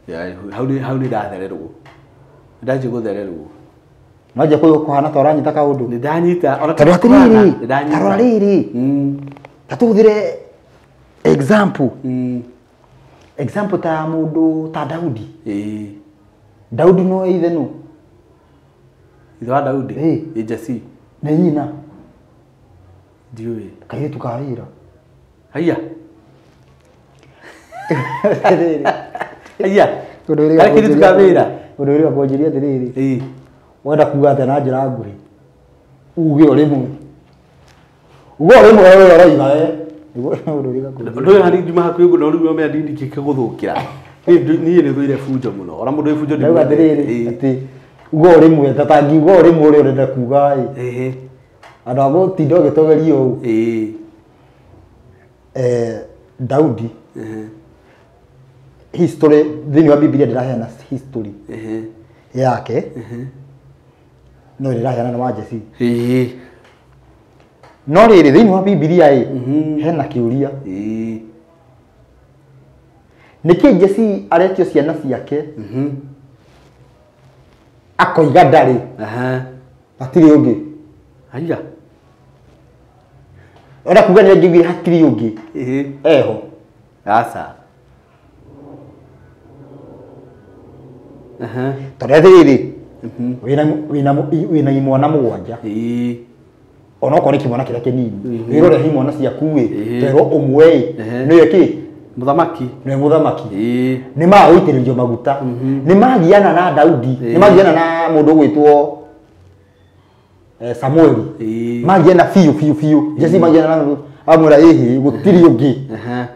Ya, hau nĩ hau nĩ ndathererwo. Ndanjia gũthererwo. Nwanjia kũhana ta ũranyita kaũndũ. Nĩ ndanyita ona Tondũ atĩrĩrĩ, nĩ ndanyita. ta rora rĩrĩ, ta tũhũthĩre example. Example ta ya mũndũ ta Daudi. Ĩĩ. Daudi no ithe nũ? Ithe wa Daudi? Ĩĩ. Ĩ Jesse. Nĩ nyina. Ndiũĩ. Kairĩtu ka wĩra. Haiya. Atĩrĩrĩ. Haiya. Ũndũ ũrĩa Karĩ kairĩtu ka wĩra. Ũndũ ũrĩa kwanjĩria atĩrĩrĩ. Ĩĩ. Wenda kuga atĩa na njĩra nguhĩ? Uge o rĩmwe. Uge o rĩmwe we ũroiga we. Nĩguo ũndũ ũrĩa kwanjĩria. Ndũĩ hani njuma hakuhĩ ũguo na rĩu wamenya ndini kĩgũthũkĩra. Niĩ nĩ thũire bunjo mũno. Ona mũndũ wĩ bunjo Ndauga atĩrĩrĩ Ĩĩ. atĩ uge o rĩmwe ta tangiuga o rĩmwe ũrĩa ũrenda kuga ĩ. Ĩĩ. Andũ a gũtinda ũgĩtogeria ũũ. Ĩĩ. Daudi Ehe. History thĩinĩ wa Biblia ndĩraheana history Ehe. yake no ndĩraheana na wa Jesse. Ĩĩ. No rĩrĩ thĩinĩ wa Biblia ĩ hena kĩũria. Ĩĩ. Nĩkĩ Jesse aretio ciana ciake akoiga ndarĩ Aha. hatirĩ ũngĩ. Haiya. Enda kuga nĩ angĩugire hatirĩ ũngĩ. Ĩĩ. Eho. Aca. Aha. Tondũ atĩrĩrĩ wĩna imwana mũgwanja. Ĩĩ. Onokorwo nĩ kĩmwana kĩrĩa kĩnini. Wĩrore imwana ciaku ĩ Ĩĩ. twerwo ũmwe ĩ Ehe. nĩwe kĩ? Mũthamaki. Nĩwe mũthamaki. Ĩĩ. Nĩ magũitĩrĩrio maguta. Nĩ magiana na Daudi. Ĩĩ. Nĩ magiana na mũndũ ũgwĩtwo Samueli. Ĩĩ. Magiana biũ biũ biũ. Jesse magiana na amwĩra ĩhĩ gũtirĩ ũngĩ. Aha.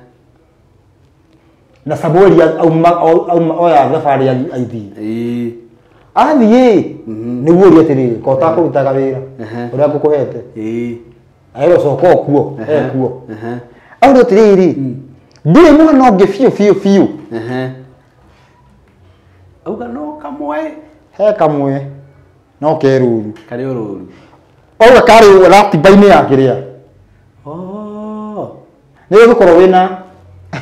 Na Samueli auma oya thabarĩ aithiĩ. Ĩĩ. Athiĩ nĩguo ũrie atĩrĩrĩ ko ũtakũrutaga wĩra ũrĩa ngũkũhete. Ĩĩ. Aerwo coka okuo ekuo. Aha. Aũrĩa atĩrĩrĩ ndirĩ mwana ũngĩ biũ biũ biũ. Aha. Auga no kamwe. He kamwe no ke rũru. Karĩ o rũru. Auga karĩ ratiba-inĩ ya kĩrĩa. Oh. Nĩ ũgũkorwo wĩna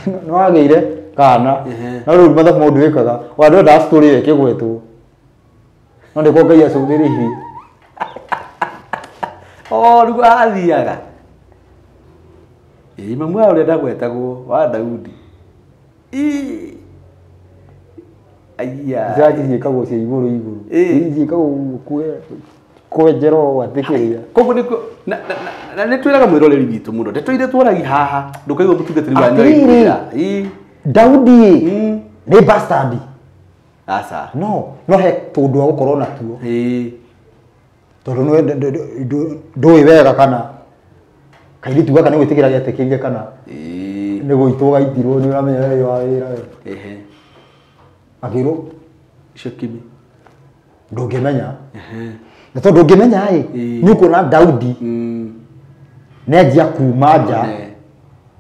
nĩ wagĩire kana Ehe. no rĩu mathabu maũndũ wĩkaga wa ndwenda story ĩyo ĩkĩgwetwo. No nĩkuo Ngai acũthĩrĩirie. Oh, rĩu athiaga. Ĩĩ mamu wa ũrĩa ndagwetagwo wa Daudi. Ĩĩ. Aiya. Jaji ciĩkagwo cia igũrũ igũrũ. Ĩĩ. Ciĩkagwo kwenjerwo atĩ kĩrĩa. Koguo nĩkuo na nĩ twĩraga mwĩroreri witũ mũno ndeto iria twaragia haha ndũkaigua mũtungatĩri wanyu Atĩrĩrĩ. agĩkwĩra. Ĩĩ. Daudi nĩ bastard. Aca. No, no he tũndũ wa gũkorwo natuo. Ĩĩ. Tondũ nĩ ndũĩ wega kana kairĩtu gaka nĩ gwĩtĩkĩra getĩkĩrire kana Ĩĩ. nĩ gũitwo gaitirwo nĩ ũramenya we wa wĩra we. Ehe. Akĩrwo Icio kimi. ndũngĩmenya. Ehe. Na tondũ ndũngĩmenya ĩ Ĩĩ. nĩ ũkuona Daudi nĩ anjia kuma nja One.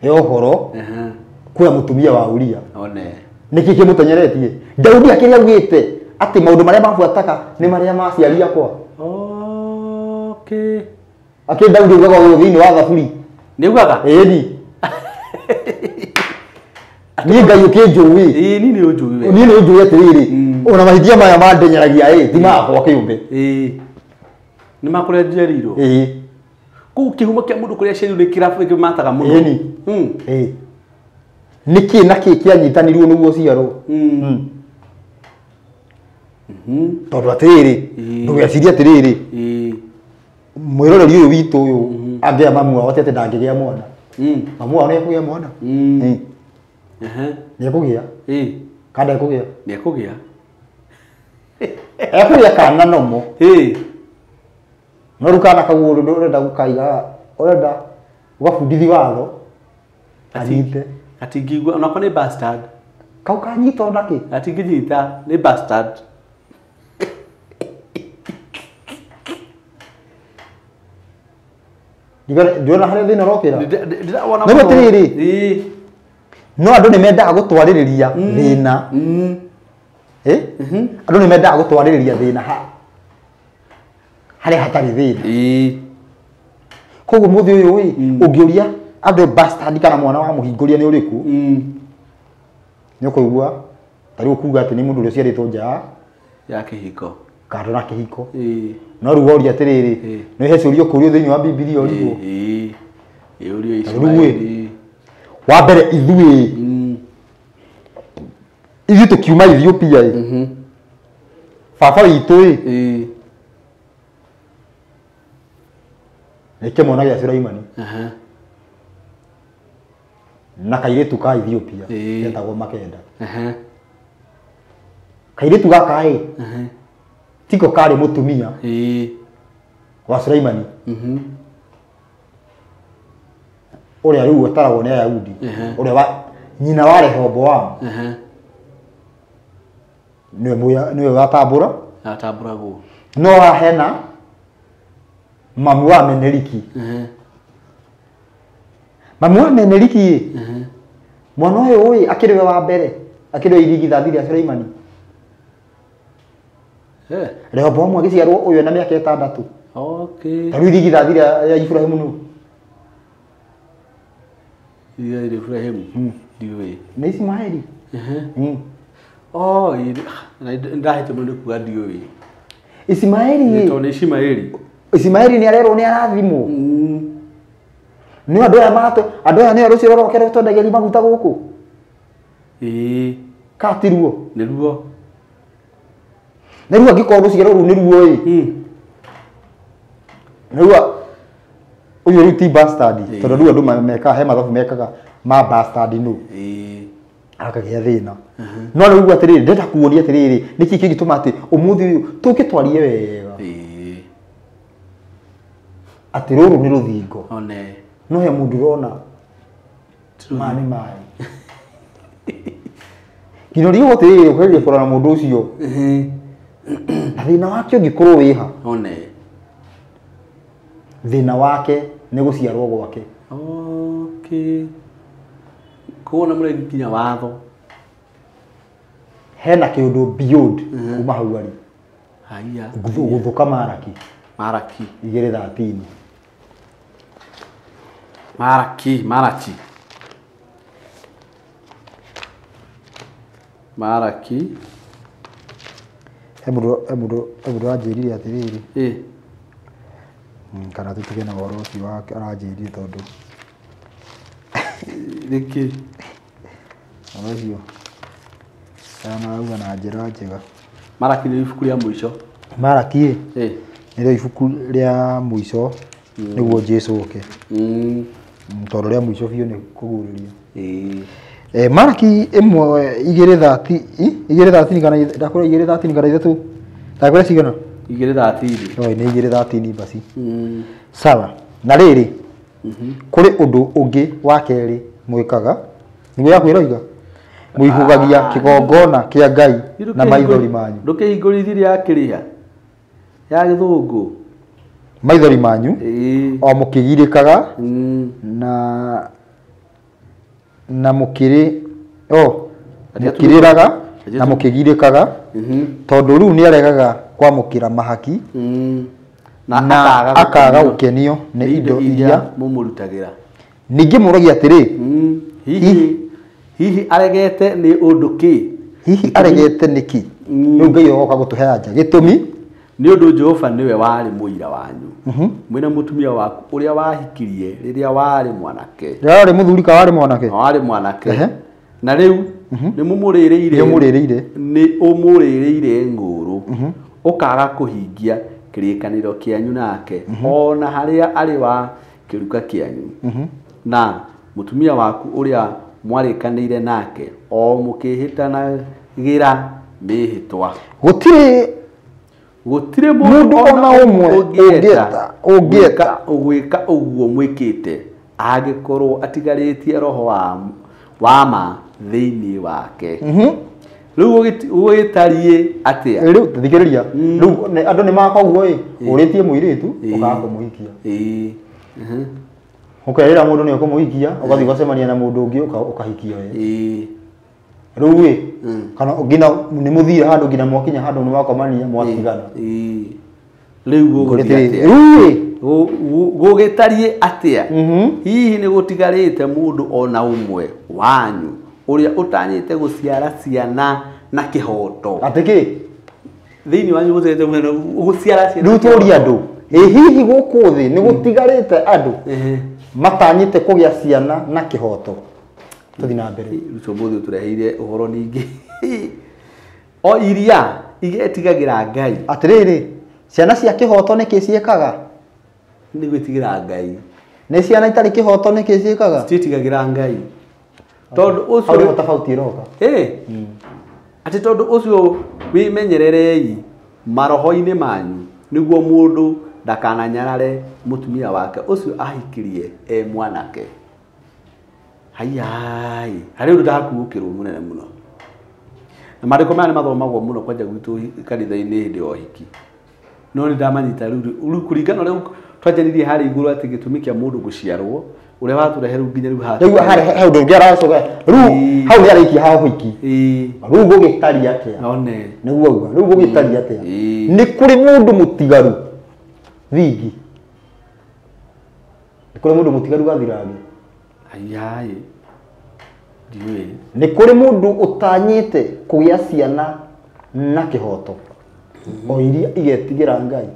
ya ũhoro Ehe. kuoya mũtumia wa Uria. One. Nĩkĩ kĩmũtenyeretie? Daudi akĩrĩa augĩte atĩ maũndũ marĩa mabuataga nĩ marĩa ma aciari akwa. Okay. Akĩ Daudi augaga ũũ thĩinĩ wa Thaburi. Nĩ augaga? Ĩni. Niĩ Ngai ũkĩnjũĩ. Ĩĩ niĩ nĩ ũnjũĩ we. Niĩ nĩ ũnjũĩ atĩrĩrĩ ona mahĩtia maya mandenyeragia ĩ ti makwa kĩũmbe. Ĩĩ. Nĩ ma kũrĩa njiarĩirwo. Ĩĩ. Kũu kĩhumo kĩa mũndũ kũrĩa aciarirwo nĩ kĩrabu kĩmataga mũno. Ĩni. Ĩĩ. Nĩkĩ na kĩ kĩanyitanirwo nĩguo ũciarwo? Tondũ atĩrĩrĩ ndũgecirie atĩrĩrĩ Ĩĩ. mwĩroreri ũyũ witũ ũyũ angĩa mamu wao atĩ ndangĩgĩa mwana. Mamu wao nĩ ekũgĩa mwana. Ĩĩ. Ehe. Nĩ ekũgĩa. Ĩĩ. Kana ekũgĩa? Nĩ ekũgĩa. Ekũgĩa kana nomo. Ĩĩ. No rĩu kana kau ũrenda gũkaiga, ũrenda ũgabundithia watho anyite. Gatingĩigua onako nĩ bastard. Kau kanyita ona kĩ? Gatingĩnyita nĩ bastard. Ndĩrona harĩa thĩna ũrokĩra. Ndĩrawona No mũno. atĩrĩrĩ. Ĩĩ. No andũ nĩ mendaga gũtwarĩrĩria thĩna. Andũ nĩ mendaga gũtwarĩrĩria thĩna harĩa hatarĩ thĩna. Ĩĩ. Koguo mũthĩ ũyũ ĩ, ũngĩũria andũ bastard kana mwana wa mũhingũria nĩ ũrĩkũ, nĩ ũkũigua ta rĩu ũkuga atĩ nĩ mũndũ ũrĩa ũciarĩtwo nja Ya kĩhiko. kando na kĩhiko. Ĩĩ. No rĩu woria atĩrĩrĩ, Ĩĩ. nĩ he ciũria ũkũrio thĩinĩ wa Bibilia ũrigwo. Ĩĩ. Ĩũrio Rĩu ĩ, Ismaili. wa mbere ithuĩ ithuĩ tũkiuma Ethiopia ĩ, baba witũ ĩ Ĩĩ. nĩ kĩmwana gĩa Sulaimani Aha. na kairĩtu ka Ethiopia Ĩĩ. getagwo Makenda. Aha. Kairĩtu gaka ĩ Aha. tiko karĩ mũtumia Ĩĩ. wa Sulaimani ũrĩa rĩu ataragwo nĩ Ayahudi, ũrĩa wa nyina wa Rehoboamu Aha. nĩwe watambũra Atambũragwo. no haha hena mami wa Meneliki. Mami wa Meneliki ĩ, mwana ũyũ ĩ akĩrĩ we wa mbere, akĩrĩ we irigithathi rĩa Sulaimani. Rehoboamu agĩciarwo ũyũ ena mĩaka 6. Okay. Ta rĩu irigithathi rĩa Ibrahimu nũ? Irigithathi rĩa Ibrahimu ndiũĩ. Nĩ Ismaeli. Oh, ndahĩtia mũno nĩ kuga ndiũĩ. Ismaeli ĩ. Tondũ nĩ Ismaeli. Ismaeli nĩ arerwo nĩ arathimwo. Nĩ andũ aya matũ, andũ aya nĩo rũciaro rwake rũtwendageria maguta gũkũ. Ĩĩ. Ka ti ruo? Nĩ ruo. Na rĩu angĩkorwo rũciaro rũu nĩ ruo ĩ. Na rĩu ũyũ rĩu ti bastard, tondũ rĩu andũ mekaga, he mathabu mekaga ma bastard nũ. Ĩĩ. Akagĩa thĩna. No rĩu atĩrĩrĩ, ndĩrenda kuonia atĩrĩrĩ, nĩkĩ kĩngĩtũma atĩ ũmũthĩ ũyũ tũke twarie wega. Ĩĩ. Atĩ rũrũ nĩ rũthingo. One. No he mũndũ ũrona ma nĩ maĩ. Nginya ũrigwo atĩrĩrĩ, ũkĩgeria kũrora mũndũ ũcio. Na thĩna wake ũngĩkorwo wĩha. One. Thĩna wake nĩ gũciarwo gwake. Okay. Koguo na mũregi nginya watho. Hena kĩũndũ beyond kuma hau arĩ. Haiya. Gũthũka Maraki. Maraki. 2:13. Maraki, Maraki. Maraki. He mũndũ aranjĩrire atĩrĩrĩ. Ĩĩ. Kana tũtige na ũhoro ũcio wake aranjĩrire tondũ. Nĩkĩ? Ũhoro ũcio. Kana auga na njĩra njega. Maraki nĩ ibuku rĩa mũico. Maraki ĩ? Ĩĩ. Nĩrĩo ibuku rĩa mũico nĩguo Jesũ oke. Tondũ rĩa mũico biũ nĩ kũguũrĩrio. Ĩĩ. Maraki ĩmwe igĩrĩ thati, igĩrĩ thatini kana ndakwĩra igĩrĩ thatini kana ithatũ. Ndakwĩra cigana? 2:13. Oi, nĩ 2:13 basi. Sawa. Na rĩrĩ, kũrĩ ũndũ ũngĩ wa kerĩ mwĩkaga, nĩguo yakwĩra iga. Mũihũgagia kĩgongona kĩa Ngai na maithori manyu. Ndũkĩhingũrithie ya kĩrĩa? Ya gĩthũngũ. Maithori manyu. Ĩĩ. O mũkĩgirĩkaga na mũkĩrĩ, o, mũkĩrĩraga na mũkĩgirĩkaga, tondũ rĩu nĩaregaga kwamũkĩra mahaki Na na akaga gũkenio nĩ indo iria mũmũrutagĩra. Ningĩ mũragia atĩrĩ, Hihi aregete nĩ ũndũ kĩ? Hihi aregete nĩkĩ? Rĩu Ngai ogoka gũtũhe anja. Gĩtũmi? Nĩ ũndũ Jehova nĩwe warĩ mũira wanyu. Mwĩna mũtumia waku ũrĩa wahikirie rĩrĩa warĩ mwanake. Rĩrĩa warĩ mũthuri kana warĩ mwanake? Warĩ mwanake. Na rĩu nĩ mũmũrĩrĩire. Nĩ ũmũrĩrĩire. Nĩ ũmũrĩrĩire ng'ũũrũ. Ũkaga kũhingia kĩrĩkanĩro kĩanyu nake, ona harĩa arĩ wa kĩruka kĩanyu. Na mũtumia waku ũrĩa mwarĩkanĩire nake, o mũkĩhĩtana Gĩra mĩhĩtwa. Gũtirĩ mũndũ ona ũmwe ũngĩeta ũgwĩka ũguo mwĩkĩte angĩkorwo atigarĩtie roho wa ma thĩinĩ wake. Rĩu ũgĩtariĩ atĩa? Rĩu thikĩrĩria, rĩu andũ nĩ maka ũguo ĩ, ũrĩtie mũirĩtu ũkaga kũmũhikia. Ũkerĩra mũndũ nĩ ũkũmũhikia, ũgathiĩ ũgacemania na mũndũ ũngĩ ũkahikia we. Rĩu ĩ, kana nginya nĩ mũthire handũ nginya mwakinya handũ nĩ mwakomania mwatigana. Rĩu gũgũthiĩ atĩa? Rĩu ĩ, gũgĩtariĩ atĩa? Hihi nĩ gũtigarĩte mũndũ ona ũmwe wanyu ũrĩa ũtanyĩte gũciara ciana na kĩhoto? Atĩ kĩ? Thĩinĩ wanyu gũtigarĩte mũndũ gũciara ciana. Rĩu tũrie andũ, ĩ hihi gũkũ thĩ nĩ gũtigarĩte andũ matanyĩte kũgĩa ciana na kĩhoto? Tũthiĩ na mbere. Rĩu ũmũthĩ ũtũreheire ũhoro ningĩ. O iria igetigagĩra Ngai. Atĩrĩrĩ, ciana cia kĩhoto nĩkĩ ciĩkaga? Nĩ gwĩtigĩra Ngai. Nĩ ciana itarĩ kĩhoto nĩkĩ ciĩkaga? Citiĩtigagĩra Ngai. Tondũ ũcio hau nĩho tofauti ĩroka. Atĩ tondũ ũcio wĩmenyererei maroho-inĩ manyu nĩguo mũndũ ndakananyarare mũtumia wake ũcio ahikirie e mwanake. Hayai, harĩ ũndũ ndakuũkĩrwo mũnene mũno. Na maandĩko maya nĩ mathomagwo mũno kwanja gwitũ kanitha-inĩ hĩndĩ ya ũhiki. No nĩ ndamanyita rĩu kũringana ũrĩa twanjanirie harĩa igũrũ atĩ gĩtũmi kĩa mũndũ gũciarwo ũrĩa watũrehe rĩu nginya rĩu haha. Rĩu harĩ he ũndũ ũngĩ aracoka. Rĩu hau nĩ arĩkia ha ũhiki. Rĩu gũgĩtariĩ atĩa? One. Nĩguo auga. Rĩu gũgĩtariĩ atĩa? Nĩ kũrĩ mũndũ mũtigaru thingi. Nĩ kũrĩ mũndũ mũtigaru gathirange. Hayai. Ndiũĩ. Nĩ kũrĩ mũndũ ũtanyĩte kũgĩa ciana na kĩhoto o iria igetigĩra Ngai.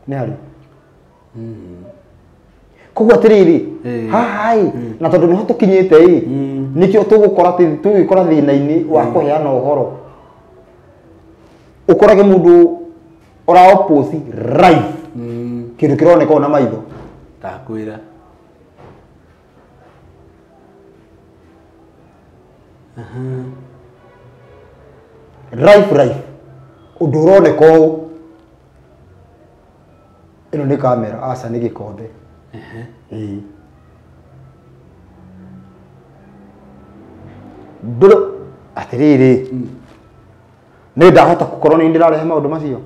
Nĩ harĩ. Koguo atĩrĩrĩ, haha ĩ, na tondũ nĩho tũkinyĩte ĩ, nĩkĩo tũgũkora tũgĩkora thĩna-inĩ wa kũheana ũhoro. Ũkorage mũndũ ũra oppose live kĩndũ kĩroneka ona maitho. Ndakwĩra. Live ũndũ ũroneka ũũ. Ĩno nĩ kamera, aca nĩ gĩkombe. Ndũrũ atĩrĩrĩ, nĩ ndahota gũkorwo nĩ ndĩrarehe maũndũ macio.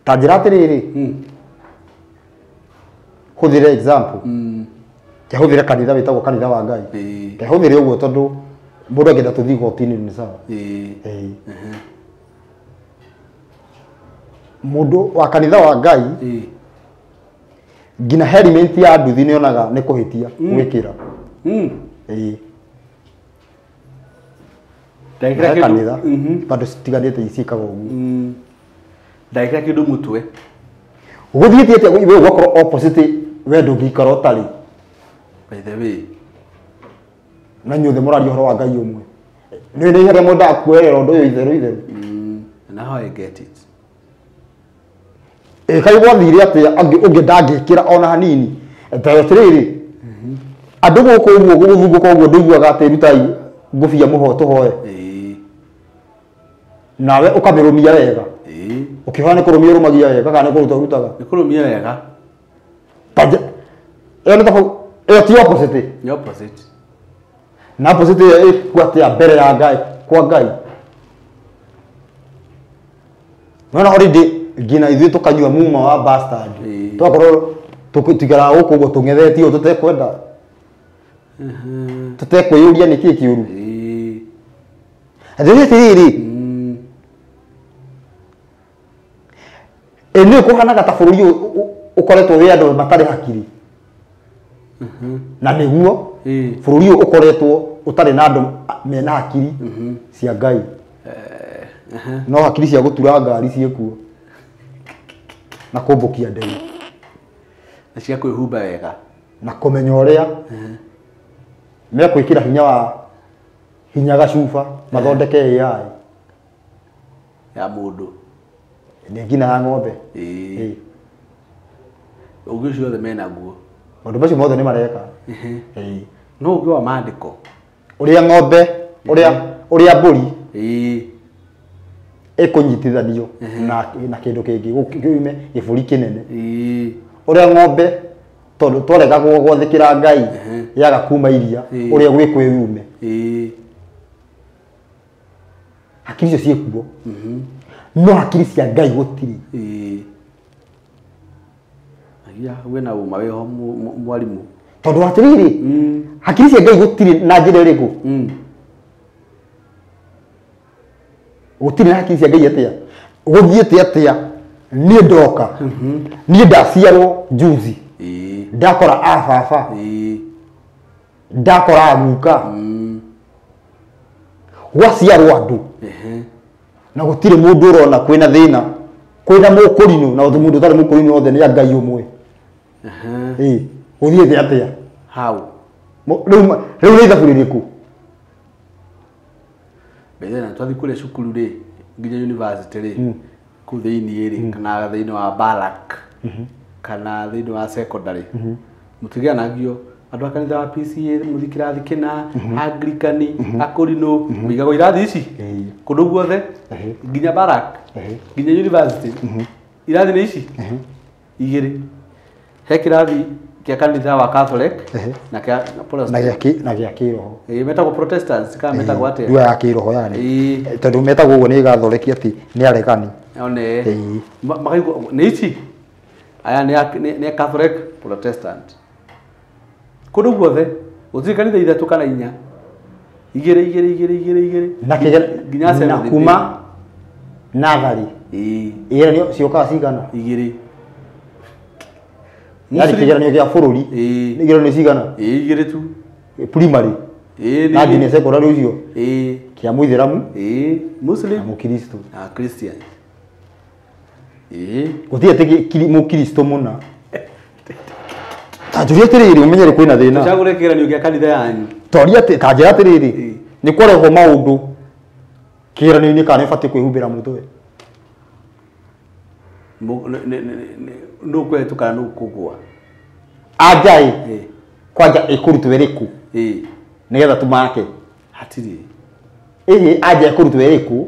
Ta njĩra atĩrĩrĩ, hũthĩre example. Kehũthĩre kanitha wĩtagwo kanitha wa Ngai. Kehũthĩre ũguo tondũ mũndũ angĩenda tũthiĩ igoti-inĩ nĩ sawa. Mũndũ wa kanitha wa Ngai nginya helmet ya nduthi nĩ onaga nĩ kũhĩtia gwĩkĩra. Ndagĩkĩra kanitha bado citiganĩte iciĩkaga ũguo. Ndagĩkĩra kĩndũ mũtwe. Gũthiĩte atĩa we ũgakorwo opposite we ndũngĩikara ũtarĩ. By the way, na inyuothe mũraria ũhoro wa Ngai ũmwe. Nĩ nĩ harĩa mwendaga kuoerera ũndũ ũyũ itherũ itherũ. Now I get it. Kaĩ gwathire atĩa ũngĩ ndangĩkĩra ona hanini. Ta atĩrĩrĩ, andũ gũkũ ũguo gũgũthungũka ũguo ndũiguaga atĩ rutai ngũbia mũho tũhoe. Nawe ũkamĩrũmia wega. Ũkĩhoya nĩ kũrũmia ũrũmagia wega kana nĩ kũruta ũrutaga? Nĩ kũrũmia wega. Ĩyo nĩ tofauti, ĩyo ti opposite. Nĩ opposite. Na opposite ĩyo ĩkuo atĩa mbere ya Ngai, kwa Ngai. Nona already nginya ithuĩ tũkanyua muma wa bastard. Twakorwo tũikaraga gũkũ ũguo tũng'ethetio tũtekwenda. Tũtekwĩyũria nĩkĩĩ kĩũru. Atĩrĩrĩ atĩrĩrĩ, ĩ nĩ kũhanaga ta bũrũri ũyũ ũkoretwo wĩ andũ matarĩ hakiri. Na nĩguo bũrũri ũyũ ũkoretwo ũtarĩ na andũ mena hakiri cia Ngai. No hakiri cia gũtura ngari ciĩkuo na kũmbũkia ndege na cia kwĩhumba wega na kũmenya ũrĩa mekwĩkĩra hinya wa hinya gacuba mathondeke AI ya mũndũ nĩ nginya ya ng'ombe. Ũngĩ ũcio othe menaguo. Maũndũ macio mothe nĩ mareka. No ũngĩ wa maandĩko ũrĩa ng'ombe ũrĩa mbũri ĩkũnyitithanio na kĩndũ kĩngĩ gũkiume gĩbũri kĩnene. Ũrĩa ng'ombe tondũ twarega gwathĩkĩra Ngai yaga kuma iria ũrĩa gwĩkwo yume. Hakiri icio ciĩkuo no hakiri cia Ngai gũtirĩ. Aya wĩna ũma wĩho mwarimu tondũ atĩrĩrĩ hakiri cia Ngai gũtirĩ na njĩra ĩrĩkũ. Gũtirĩ na hakiri cia Ngai atĩa gũthiĩte atĩa niĩ ndoka niĩ ndaciarwo juzi ndakora a baba ndakora guka gwaciarwo andũ na gũtirĩ mũndũ ũrona kwĩna thĩna kwĩna mũkũrinũ na mũndũ ũtarĩ mũkũrinũ othe nĩ a Ngai ũmwe. Gũthiĩte atĩa hau rĩu nĩ ithabu rĩrĩkũ? Mbere na twathiĩ kũrĩa cukuru rĩ nginya university rĩ kũu thĩinĩ rĩ kana thĩinĩ wa Barak kana thĩinĩ wa secondary mũtiganagio andũ a kanitha wa PCA mũthiĩ kĩrathi kĩna Anglican akũrinũ mũigagwo irathi ici kũndũ guothe nginya Barak nginya university irathi nĩ ici igĩrĩ. He kĩrathi kĩa kanitha wa Catholic na kĩa Protestant na gĩa kĩroho. Metagwo Protestants kana metagwo atĩa? Ndua ya kĩroho yani tondũ metagwo ũguo nĩ Gathoreki atĩ nĩ aregani. One makaigwo nĩ ici aya nĩ Catholic Protestant kũndũ guothe gũtirĩ kanitha ithatũ kana inya igĩrĩ igĩrĩ igĩrĩ igĩrĩ igĩrĩ na nginya na kuma nathari igeranio ciũkaga cigana igĩrĩ. Yani kĩgeranio kĩa bũrũri nĩ igeranio cigana? Igĩrĩ tu primary na nginya secondary ũcio kĩa mũithĩramu Muslim na mũkristo na Christian. Gũtirĩ atĩ mũkristo mũna ta njũria atĩrĩrĩ ũmenyere kwĩna thĩna. Tũcagũre kĩgeranio kĩa kanitha yanyu. Toria atĩ ta njĩra atĩrĩrĩ nĩ kwarehwo maũndũ kĩgeranio-inĩ kana nĩ ũbatiĩ kwĩhumbĩra mũtwe. Nũ kũhetũka nũ kũgũa. Anja ĩ kwanja ĩkũrutwo ĩrĩkũ nĩgetha tũmake hatirĩ. Ĩhĩ anja ĩkũrutwo ĩrĩkũ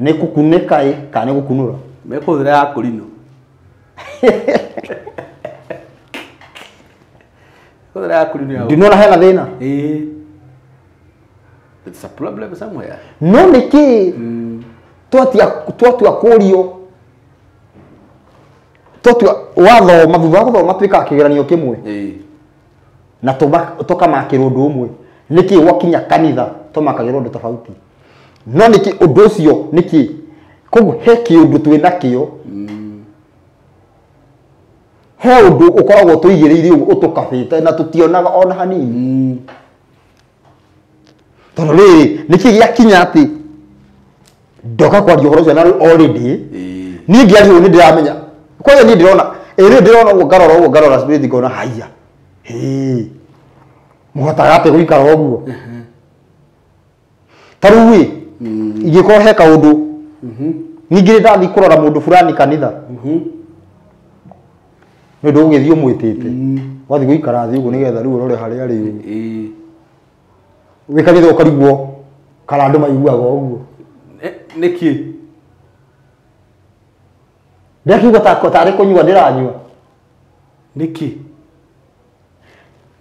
nĩ gũkunĩka ĩ kana nĩ gũkunũra? Mekũhũthĩra ya kũrinũ. Kũhũthĩra ya kũrinũ ya. Ndinona hena thĩna. It's a problem somewhere. No nĩkĩ twatua kũrio twatua wathoma thutha wa gũthoma twĩkaga kĩgeranio kĩmwe na tũkamakĩrwo ũndũ ũmwe nĩkĩ gwakinya kanitha tũmakagĩrwo ũndũ tofauti no nĩkĩ ũndũ ũcio nĩkĩ koguo he kĩũndũ twĩ nakĩo he ũndũ ũkoragwo tũigĩrĩire ũguo ũtũkabĩte na tũtionaga ona hanini tondũ rĩrĩ nĩkĩ gĩakinya atĩ ndoka kwaria ũhoro ũcio na rĩu already niĩ ngĩaria ũũ nĩ ndĩramenya kwanja niĩ ndĩrona ĩrĩ ndĩrona ũguo ngarora ũguo ngarora spirit ngona haiya mũhotaga atĩa gũikara ũguo ta rĩu ĩ ingĩkorwo he kaũndũ ningĩ nĩ ndathiĩ kũrora mũndũ fulani kanitha nĩ ũndũ ũgĩthiĩ ũmwĩtĩte wathiĩ gũikara thĩ ũguo nĩgetha rĩu ũrore harĩa arĩ ũguo wĩ kanitha ũkarigwo kana andũ maiguaga ũguo nĩkĩ ndĩrakiuga tarĩ kũnyua ndĩranyua nĩkĩ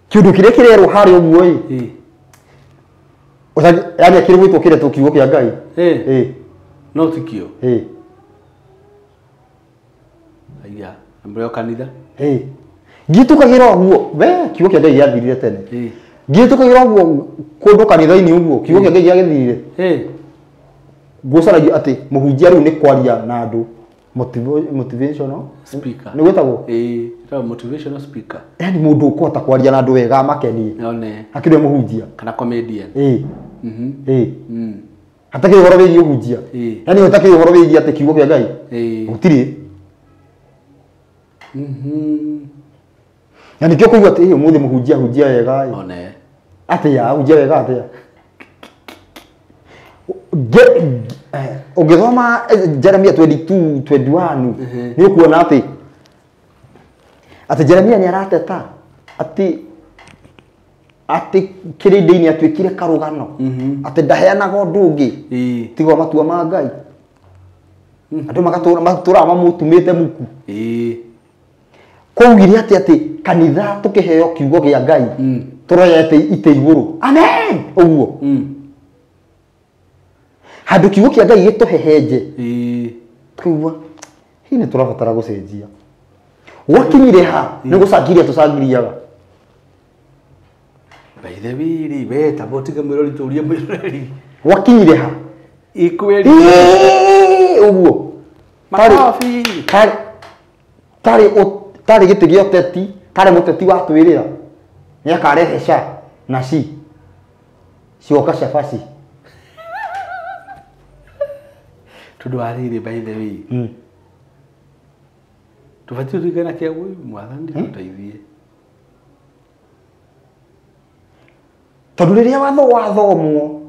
kĩũndũ kĩrĩa kĩrerwo harĩa ũguo ĩ yani akĩrĩ gwĩtwo kĩretwo kiugo kĩa Ngai no ti kĩo aya mbere kanitha ngĩtũkagĩra ũguo we kiugo kĩa Ngai gĩathirire tene ngĩtũkagĩra ũguo kũndũ kanitha-inĩ ũguo kiugo kĩa Ngai gĩagĩthirire ngũcaragia atĩ mũhunjia rĩu nĩ kwaria na andũ motivational speaker nĩ gwĩtagwo motivational speaker yani mũndũ ũkũhota kwaria na andũ wega amakenie akĩrĩ mũhunjia kana comedian hatakĩrĩ ũhoro wĩgiĩ ũhunjia yani hatakĩrĩ ũhoro wĩgiĩ atĩ kiugo kĩa Ngai gũtirĩ na nĩkĩo kũigua atĩ ũmũthĩ mũhunjia hunjia wega atĩa hunjia wega atĩa ũngĩthoma Jeremia 22 21 nĩ ũkuona atĩ Jeremia nĩ arateta Atĩ atĩ kĩrĩndĩ-inĩ atuĩkire karũgano. Atĩ ndaheanaga ũndũ ũngĩ. Tiga matua ma Ngai. Andũ magatũra matũraga mamũtumĩte muku. Kwaugire atĩ atĩ kanitha tũkĩheo kiugo kĩa Ngai tũroyete itĩ igũrũ. Amen. Ũguo. Handũ kiugo kĩa Ngai gĩtũhehenje. Tũkaigua hihi nĩ tũrabatara gũcenjia. Gwakinyire ha nĩ gũcangiria tũcangiriaga. By the way rĩ we tamba ũtige mwĩrori tũrie mwĩroreri. Gwakinyire ha Ikweri. Ũguo. Makobi. Tarĩ tarĩ gĩtĩ gĩa ũteti, tarĩ mũteti watwĩrĩra nĩ akarehe SHA na SHI cioka cabaci. Tondũ wa rĩrĩ by the way. Tũbatiĩ tuike na kĩa mwathani tũteithie. Tondũ rĩrĩa watho wathomwo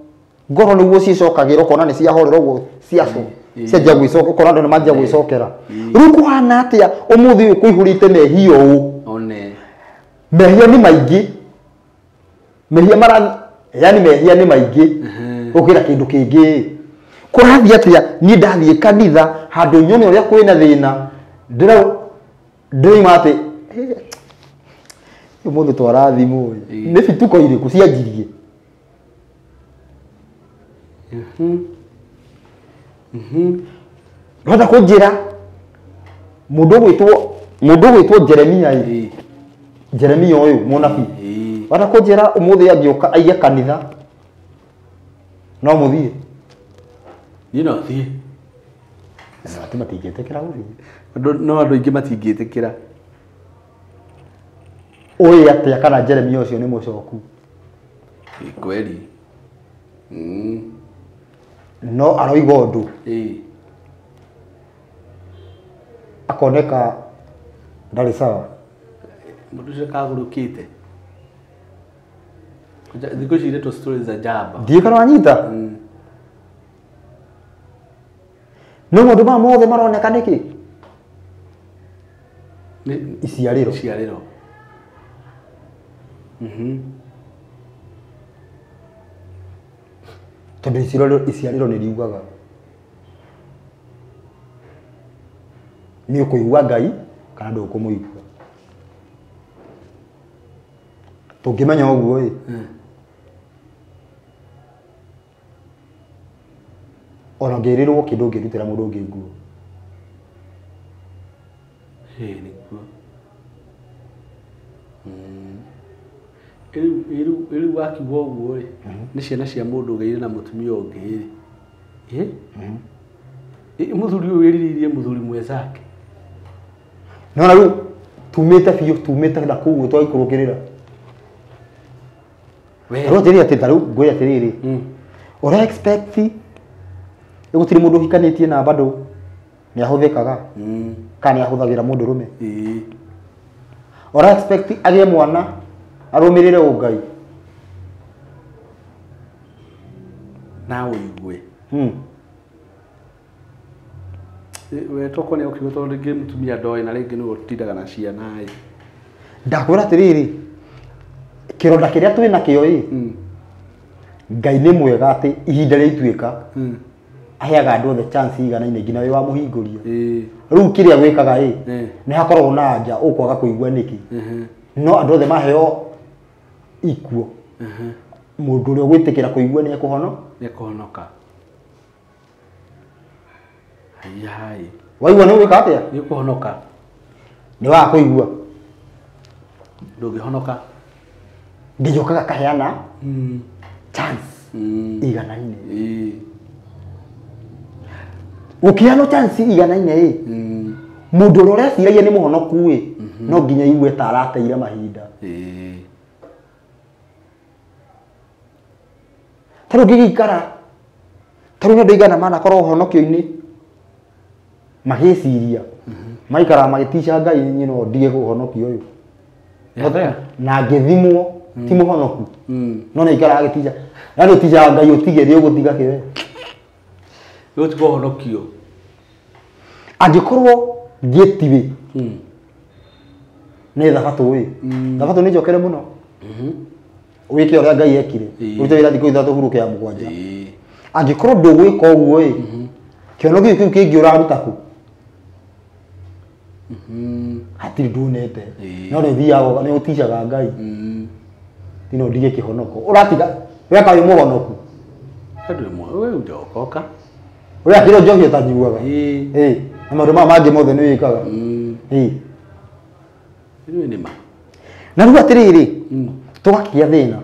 ngoro nĩguo ciĩcokagĩra ũkona nĩ ciahorera ũguo ciaco cianjia gwĩcoka ũkona andũ nĩ manjia gwĩcokera. Rĩu kũhana atĩa ũmũthĩ ũyũ kũihũrĩte mehia ũũ? One. Mehia nĩ maingĩ. Mehia mara yani mehia nĩ maingĩ gũkĩra kĩndũ kĩngĩ. Kũrathiĩ atĩa niĩ ndathiĩ kanitha handũ nyone ũrĩa kwĩna thĩna ndĩrauma atĩ ũmũthĩ twarathimwo ĩ. Nĩ bituko irĩkũ cianjirie? Ndĩrenda kũnjĩra mũndũ ũgwĩtwo Jeremia ĩ. Jeremia ũyũ mũnabii. Wenda kũnjĩra ũmũthĩ angĩũka aige kanitha no mũthiĩ? Niĩ no thiĩ. Atĩ matingĩtĩkĩra gũthiĩ. No andũ aingĩ matingĩtĩkĩra. Ũĩ atĩa kana Jeremia ũcio nĩ mũcoku? Kweli. No aroiga ũndũ. Akoneka ndarĩ sawa. Mũndũ ũcio kagũrũkĩte. Thikũ ici iretwo stories za njamba. Ndiũĩ kana wanyita? No maũndũ maya mothe maroneka nĩkĩ? Iciarĩro. Iciarĩro. Tondũ iciarĩro nĩ riugaga nĩ ũkũigua Ngai kana ndũkũmũigua. Tũngĩmenya ũguo ĩ, ona ũngĩrĩrwo kĩndũ ũngĩrutĩra mũndũ ũngĩ nguo. Nĩguo. Rĩu wakiuga ũguo rĩ, nĩ ciana cia mũndũ ũgĩire na mũtumia ũngĩ rĩ. Mũthuri ũyũ wĩrirĩirie mũthuri mwenzake. No na rĩu tumĩte biũ tumĩte na kũu twaikũrũkĩrĩra. Rĩu atĩrĩrĩ atĩ ta rĩu ngwĩre atĩrĩrĩ. Ũra expect gũtirĩ mũndũ ũhikanĩtie na bado nĩ ahũthĩkaga kana nĩ ahũthagĩra mũndũrũme. Ũra expect agĩe mwana arũmĩrĩre ũngai. Na ũigue. We toko nĩ ũkiuga tondũ rĩngĩ mũtumia ndoĩ na rĩngĩ nĩwe ũtindaga na ciana ĩ. Ndakwĩra atĩrĩrĩ, kĩronda kĩrĩa twĩ nakĩo ĩ, Ngai nĩ mwega atĩ ihinda rĩa ituĩka aheaga andũ othe chance iganaine nginya wĩ wa mũhingũria. Rĩu kĩrĩa gwĩkaga ĩ, nĩ hakoragwo na anja ũkwaga kũigua nĩkĩ. No andũ othe maheo ikuo. Mũndũ ũrĩa ũgwĩtĩkĩra kũigua nĩ ekũhono? Nĩ ekũhonoka. Hai. Waigua nĩ ũgwĩka atĩa? Nĩ ũkũhonoka. Nĩ waga kũigua. Ndũngĩhonoka. Nginya ũkaga kaheana chance iganaine. Gũkĩheanwo chance iganaine ĩ, mũndũ ũrĩa ũreciragia nĩ mũhonoku ĩ, no nginya aigue ta arateire mahinda. Ta rĩu ũngĩgĩikara, ta rĩu nĩ andũ aigana manakorwo ũhonokio-inĩ magĩciria, maikaraga magĩtica Ngai niĩ no ndige ũhonokio ũyũ. Na ngĩthimwo ti mũhonoku. No nĩ aikaraga agĩtica. Yaani ũticaga Ngai ũtige nĩ ũgũtiga kĩ we? Nĩ ũgũtiga ũhonokio. Angĩkorwo gateway Nĩ thabatũ ĩ. Thabatũ nĩ njokere mũno. Wĩke ũrĩa Ngai ekire. Ũrute wĩra thikũ 3 hurũke ya 7. Angĩkorwo ndũgwĩka ũguo ĩ, kĩono kĩu kĩngĩ ũraruta kũ? Hatirĩ ndunete. No nĩ ũthiaga nĩ ũticaga Ngai. Tino ndige kĩhonoko. Ũratiga weka wĩ mũhonoku. Andũ we ũnjokoka. Ũrĩa kĩrĩa njohi ũtanyuaga. Ĩ. Na maũndũ maya mangĩ mothe nĩ wĩkaga. Ĩ. Rĩu nĩ ma. Na rĩu atĩrĩrĩ, tũgakĩgĩa thĩna.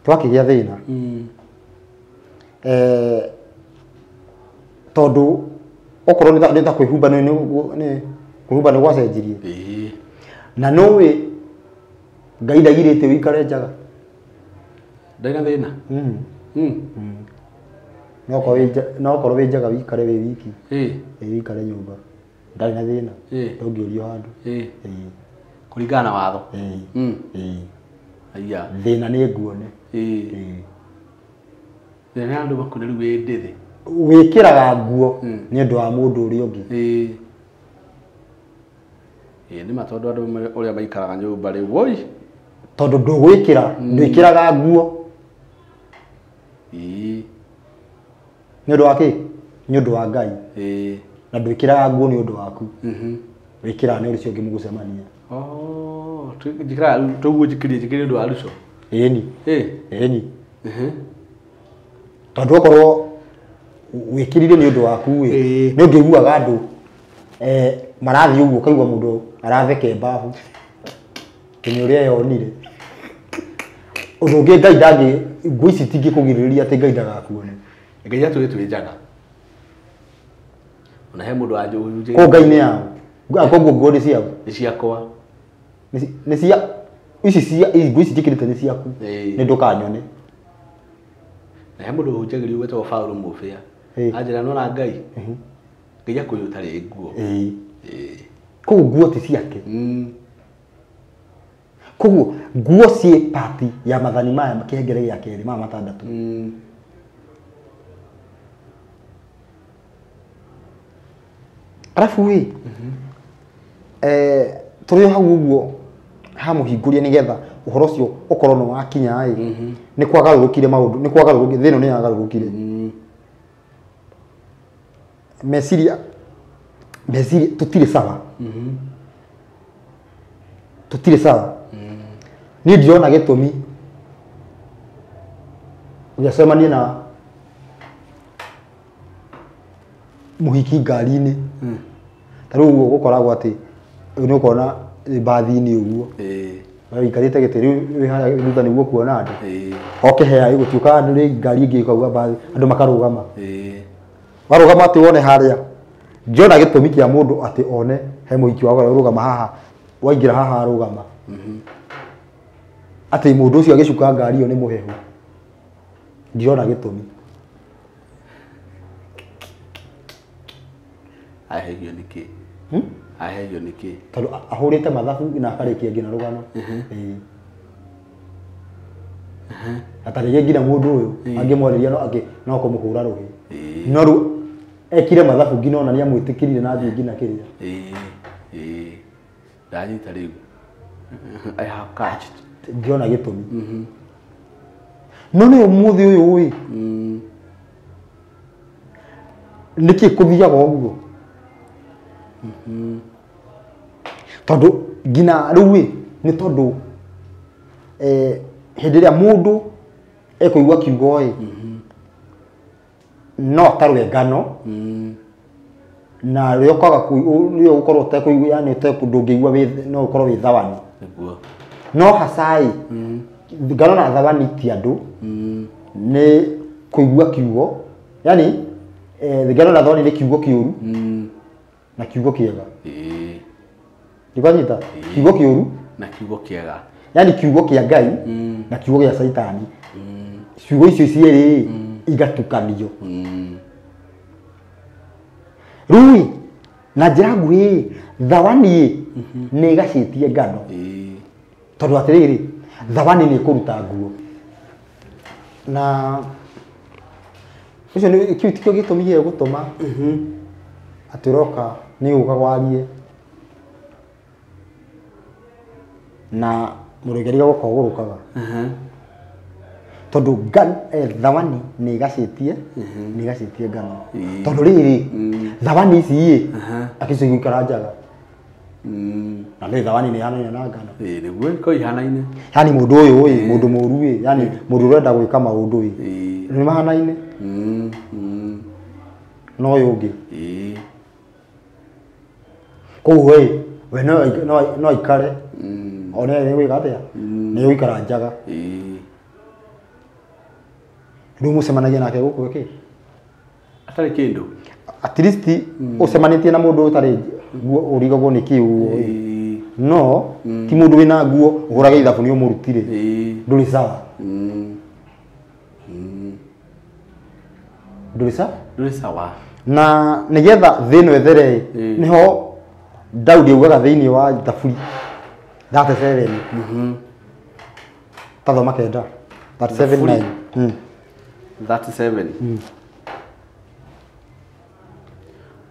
Tũgakĩgĩa thĩna. Tondũ okorwo nĩ ta kwĩhumba nĩ kwĩhumba nĩ gwacenjirie. Na nũĩ Ngai ndagirĩte ũikare njaga. Ndarĩ na thĩna. No okorwo wĩ njaga wĩikare wĩ wiki. Wĩikare nyũmba. Ndarĩ na thĩna. Ndũngĩũrio handũ. Kũringana na watho. Aya. Thĩna nĩ nguone. Thĩna nĩ andũ makuone rĩu wĩ ndĩthĩ. Wĩkĩraga nguo nĩ ũndũ wa mũndũ ũrĩa ũngĩ. Nĩ ma tondũ andũ ũrĩa maikaraga nyũmba rĩu woi. Tondũ ndũgwĩkĩra, ndwĩkĩraga nguo. Nĩ ũndũ wa kĩ? Nĩ ũndũ wa Ngai. Na ndwĩkĩraga nguo nĩ ũndũ waku. Wĩkĩraga nĩ ũcio ũngĩ mũgũcemania. Njĩkĩraga toguo njĩkĩrie nĩ ũndũ wa Ruco. Ĩni. Ĩni. Tondũ okorwo wĩkĩrire nĩ ũndũ waku ĩ, nĩ ũngĩiguaga andũ marathiĩ ũguo ũkaigua mũndũ aratheke mbabu. Nĩ ũrĩa yonire. Ũndũ ũngĩ Ngai ndangĩ, nguo ici itingĩkũgirĩrĩria atĩ Ngai ndagakuone. Ngai atũrĩ twĩ njaga. Ona he mũndũ wanjũhunjĩirie. Kũu Ngai nĩ yao. Koguo nguo nĩ ciao. Nĩ ciakwa. Nĩ cia ici cia nguo ici njĩkĩrĩte nĩ ciaku. Nĩ ndũkanyone. Na he mũndũ ũhunjagĩrio wĩtagwo Paul Mũbĩa. Anjĩra nona Ngai. Ngai akũyũ ũtarĩ nguo. Koguo nguo ti ciake. Koguo nguo ciĩ pati ya mathani maya kĩhengere gĩa kerĩ maya matandatũ. Arabu ĩ, tũrĩ o hau ũguo hamũhingũria nĩgetha ũhoro ũcio ũkorwo nĩ wakinya ĩ, nĩ kwagarũrũkire maũndũ, nĩ kwagarũrũkire, thĩ ĩno nĩ yagarũrũkire. Meciria tũtirĩ sawa. Tũtirĩ sawa. Niĩ ndirona gĩtũmi gĩacemanie na mũhiki ngari-inĩ. Ta rĩu ũguo gũkoragwo atĩ nĩ ũkona mbathi-inĩ ũguo. Wĩikarĩte gĩtĩ rĩu wĩ harĩa thutha nĩguo kuona andũ. Oke hea ĩgũtuĩka andũ rĩ ngari ĩngĩ ĩkauga mbathi andũ makarũgama. Warũgama atĩ wone harĩa. Ndiona gĩtũmi kĩa mũndũ atĩ one he mũhiki wakwa ũrũgama haha, waingĩra haha arũgama. Atĩ mũndũ ũcio agĩcuka ngari ĩyo nĩ mũhehu. Ndirona gĩtũmi. Ahehio nĩkĩ? Ahehio nĩkĩ? Tondũ ahũrĩte mathabu na akarĩkia nginya rũgano. Atarĩrie nginya mũndũ ũyũ angĩmwarĩria no angĩ no kũmũhũra rũhĩ. No rĩu ekire mathabu nginya ona nĩamwĩtĩkĩrire na athiĩ nginya kĩrĩa. Ndanyita rĩu. I have catched. Ndiona gĩtũmi. No nĩ ũmũthĩ ũyũ ĩ, nĩkĩ kũthiaga ũguo? Tondũ nginya rĩu ĩ, nĩ tondũ hĩndĩ ĩrĩa mũndũ ekũigua kiugo ĩ, no atarwe ngano, na rĩrĩa ũkaga rĩrĩa ũgũkorwo ũtekũigua, yani ndũngĩigua wĩ, no ũkorwo wĩ thawani. No hacai, ngano na thawani ti andũ, nĩ kũigua kiugo, yani ngano na thawani nĩ kiugo kĩũru na kiugo kĩega. Ndĩkwanyita? Kiugo kĩũru na kiugo kĩega. Yani kiugo kĩa Ngai na kiugo gĩa Caitani. Ciugo icio cierĩ igatukanio. Rĩu na njĩra nguhĩ thawani nĩ ĩgacĩtie ngano. Tondũ atĩrĩrĩ, thawani nĩ ĩkũruta nguo. Na ũcio nĩ kĩu tikĩo gĩtũmi gĩa gũtũma atĩ ũroka nĩ ũka warie. Na mũrĩgeria gũka ũgũrũkaga. Tondũ thawani nĩ ĩgacĩtie, nĩ ĩgacĩtie ngano. Tondũ rĩrĩ, thawani ici ĩ, akĩcio igũikara njaga. Na nĩ thawani nĩ ihanaine na ngano. Ĩĩ nĩguo ko ihanaine. Yani mũndũ ũyũ ĩ, mũndũ mũũru ĩ, yani mũndũ ũrenda gwĩka maũndũ ĩ. Nĩ mahanaine. No ũyũ ũngĩ. Koguo ĩ, we no aikare. One nĩ gwĩka atĩa? Nĩ gũikara njaga. Rĩu mũcemanagia nake gũkũ ĩkĩ? Atarĩ kĩndũ. At least ũcemanĩtie na mũndũ ũtarĩ nguo ũrigagwo nĩ kĩ ũguo ĩ. No ti mũndũ wĩna nguo ũhũrage ithabu nĩ ũmũrutire. Ndũrĩ sawa. Ndũrĩ sawa? Ndũrĩ sawa. Na nĩgetha thĩ ĩno ĩthere ĩ, nĩho Daudi augaga thĩinĩ wa Thaburi 37. Tathoma kenda. 37:9. 37.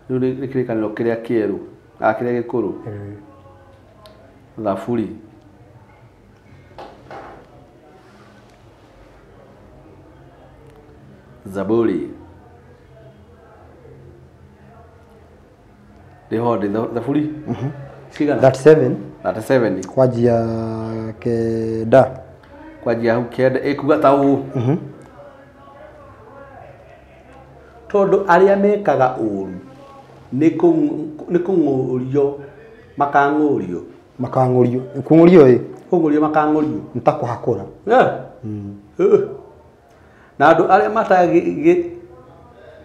Rĩu nĩ kĩrĩkanĩro kĩrĩa kĩerũ, kĩrĩa gĩkũrũ. Thaburi. Zaburi. Nĩho ndĩ Thaburi? Cigana? 37. 37. Kwanjia kenda. Kwanjia hau kenda ĩkuga ta ũũ. Tondũ arĩa mekaga ũũru nĩ kũng'ũrio makang'ũrio. Makang'ũrio. Kũng'ũrio ĩ? Kũng'ũrio makang'ũrio. Nĩ ta kũhakũra. Na andũ arĩa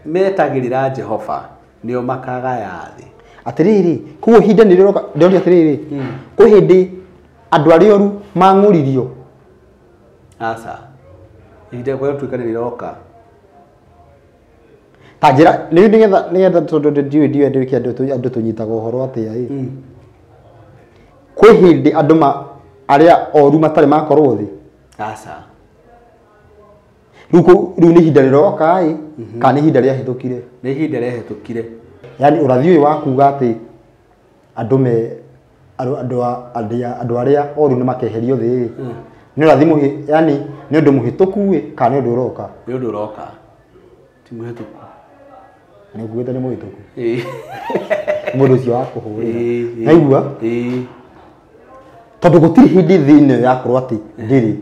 metagĩrĩra Jehova nĩo makagaya thĩ. Atĩrĩrĩ, koguo ihinda nĩ rĩroka, ndĩroria atĩrĩrĩ, kwĩ hĩndĩ andũ arĩa oru mang'ũririo? Aca. Ihinda rĩa gũtuĩka nĩ rĩroka. Ta njĩra, rĩu nĩgetha tondũ ndiũĩ ndiũĩ andũ tũnyitaga ũhoro atĩa ĩ. Kwĩ hĩndĩ andũ arĩa oru matarĩ makorwo thĩ? Aca. Rĩu nĩ ihinda rĩroka ĩ, kana nĩ ihinda rĩahĩtũkire? Nĩ ihinda rĩahĩtũkire. Yani ũrathi ũyũ wa kuga atĩ andũ me andũ arĩa oru nĩ makeherio thĩ ĩ, nĩ ũrathi yani nĩ ũndũ mũhĩtũku ĩ, kana nĩ ũndũ ũroka? Nĩ ũndũ ũroka. Ti mũhĩtũku. Nĩ ũkuĩte nĩ mũhĩtũku. Mũndũ ũcio wa kũhũrĩra. Naigua? Tondũ gũtirĩ hĩndĩ thĩ ĩno yakorwo atĩ ndĩrĩ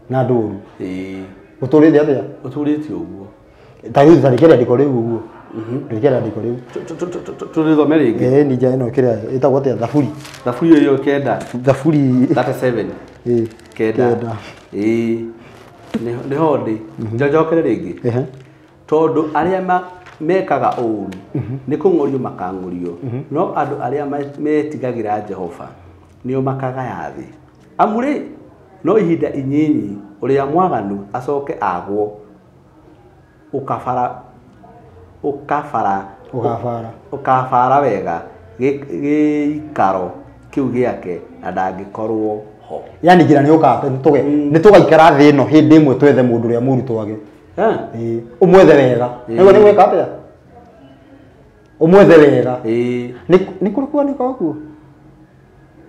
na andũ oru. Ũtũrĩte atĩa? Ũtũrĩte ũguo. Ta rĩu tarĩkia rĩandĩko rĩu ũguo. Rĩkia rĩandĩko rĩu. Tũrĩthome rĩngĩ. Ĩĩ nija ĩno kĩrĩa ĩtagwo atĩa? Thaburi. Thaburi ĩyo kenda. Thaburi 37. Ĩĩ. Kenda. Ĩĩ. Nĩho ndĩ. Njokere rĩngĩ. Tondũ arĩa mekaga ũũru nĩ kũng'ũrio makang'ũrio, no andũ arĩa metigagĩra Jehova nĩo makagaya thĩ. Amu rĩ, no ihinda inyinyi ũrĩa mwaganu acoke agwo ũkabara wega gĩikaro kĩu gĩake na ndangĩkorwo ho. Yani ngira nĩ ũka nĩ tũgaikara thĩ ĩno hĩndĩ ĩmwe twethe mũndũ ũrĩa mũũru twage. Ĩĩ ũmwethe wega. Nĩguo nĩ gwĩka atĩa? Ũmwethe wega. Ĩĩ. Nĩ kũrĩ kuoneka kuo?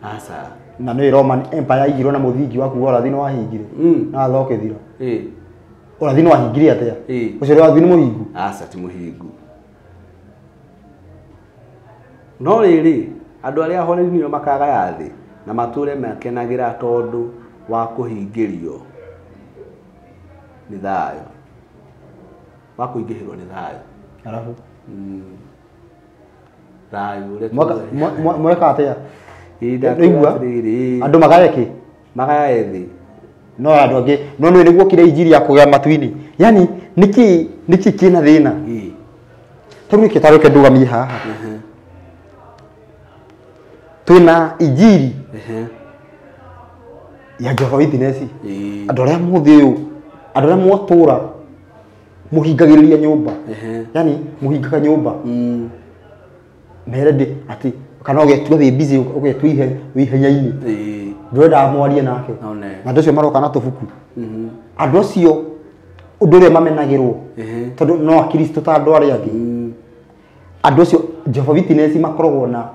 Aca. Na nĩ Roman Empire yaigirwo na mũthingi wa kuga ũrathi nĩ wahingire. Na watho ũkĩthira. Ĩĩ. Ũrathi nĩ wahingire atĩa? Ĩĩ. Ũcio ũrathi nĩ mũhingu? Aca ti mũhingu. No rĩrĩ, andũ arĩa ahoreri nĩo makagaya thĩ na matũre makenagĩra tondũ wa kũhingĩrio nĩ thayũ. Wa kũingĩhĩrwo nĩ thayũ. Arabu. Thayũ ũrĩa Mweka atĩa? Naigua? Andũ magaye kĩ? Magaye thĩ. No andũ angĩ, no nĩ nĩguo kire injiri ya kũgĩa matu-inĩ. Yani nĩkĩ kĩna thĩna? Tondũ nĩkĩ tareke ndũgamie haha? Twĩna injiri ya Jehovah Witness. Andũ arĩa mũthĩ ũyũ, andũ arĩa mwatũra mũhingagĩrĩria nyũmba. Yani mũhingaga nyũmba. Mere ndĩ atĩ kana ũgetua wĩ busy ũgetua ihenya-inĩ. Ndũrendaga mwarie nake. Na andũ acio maroka na tũbuku. Andũ acio ũndũ ũrĩa mamenagĩrwo tondũ no akristo ta andũ arĩa angĩ. Andũ acio Jehovah Witness makoragwo na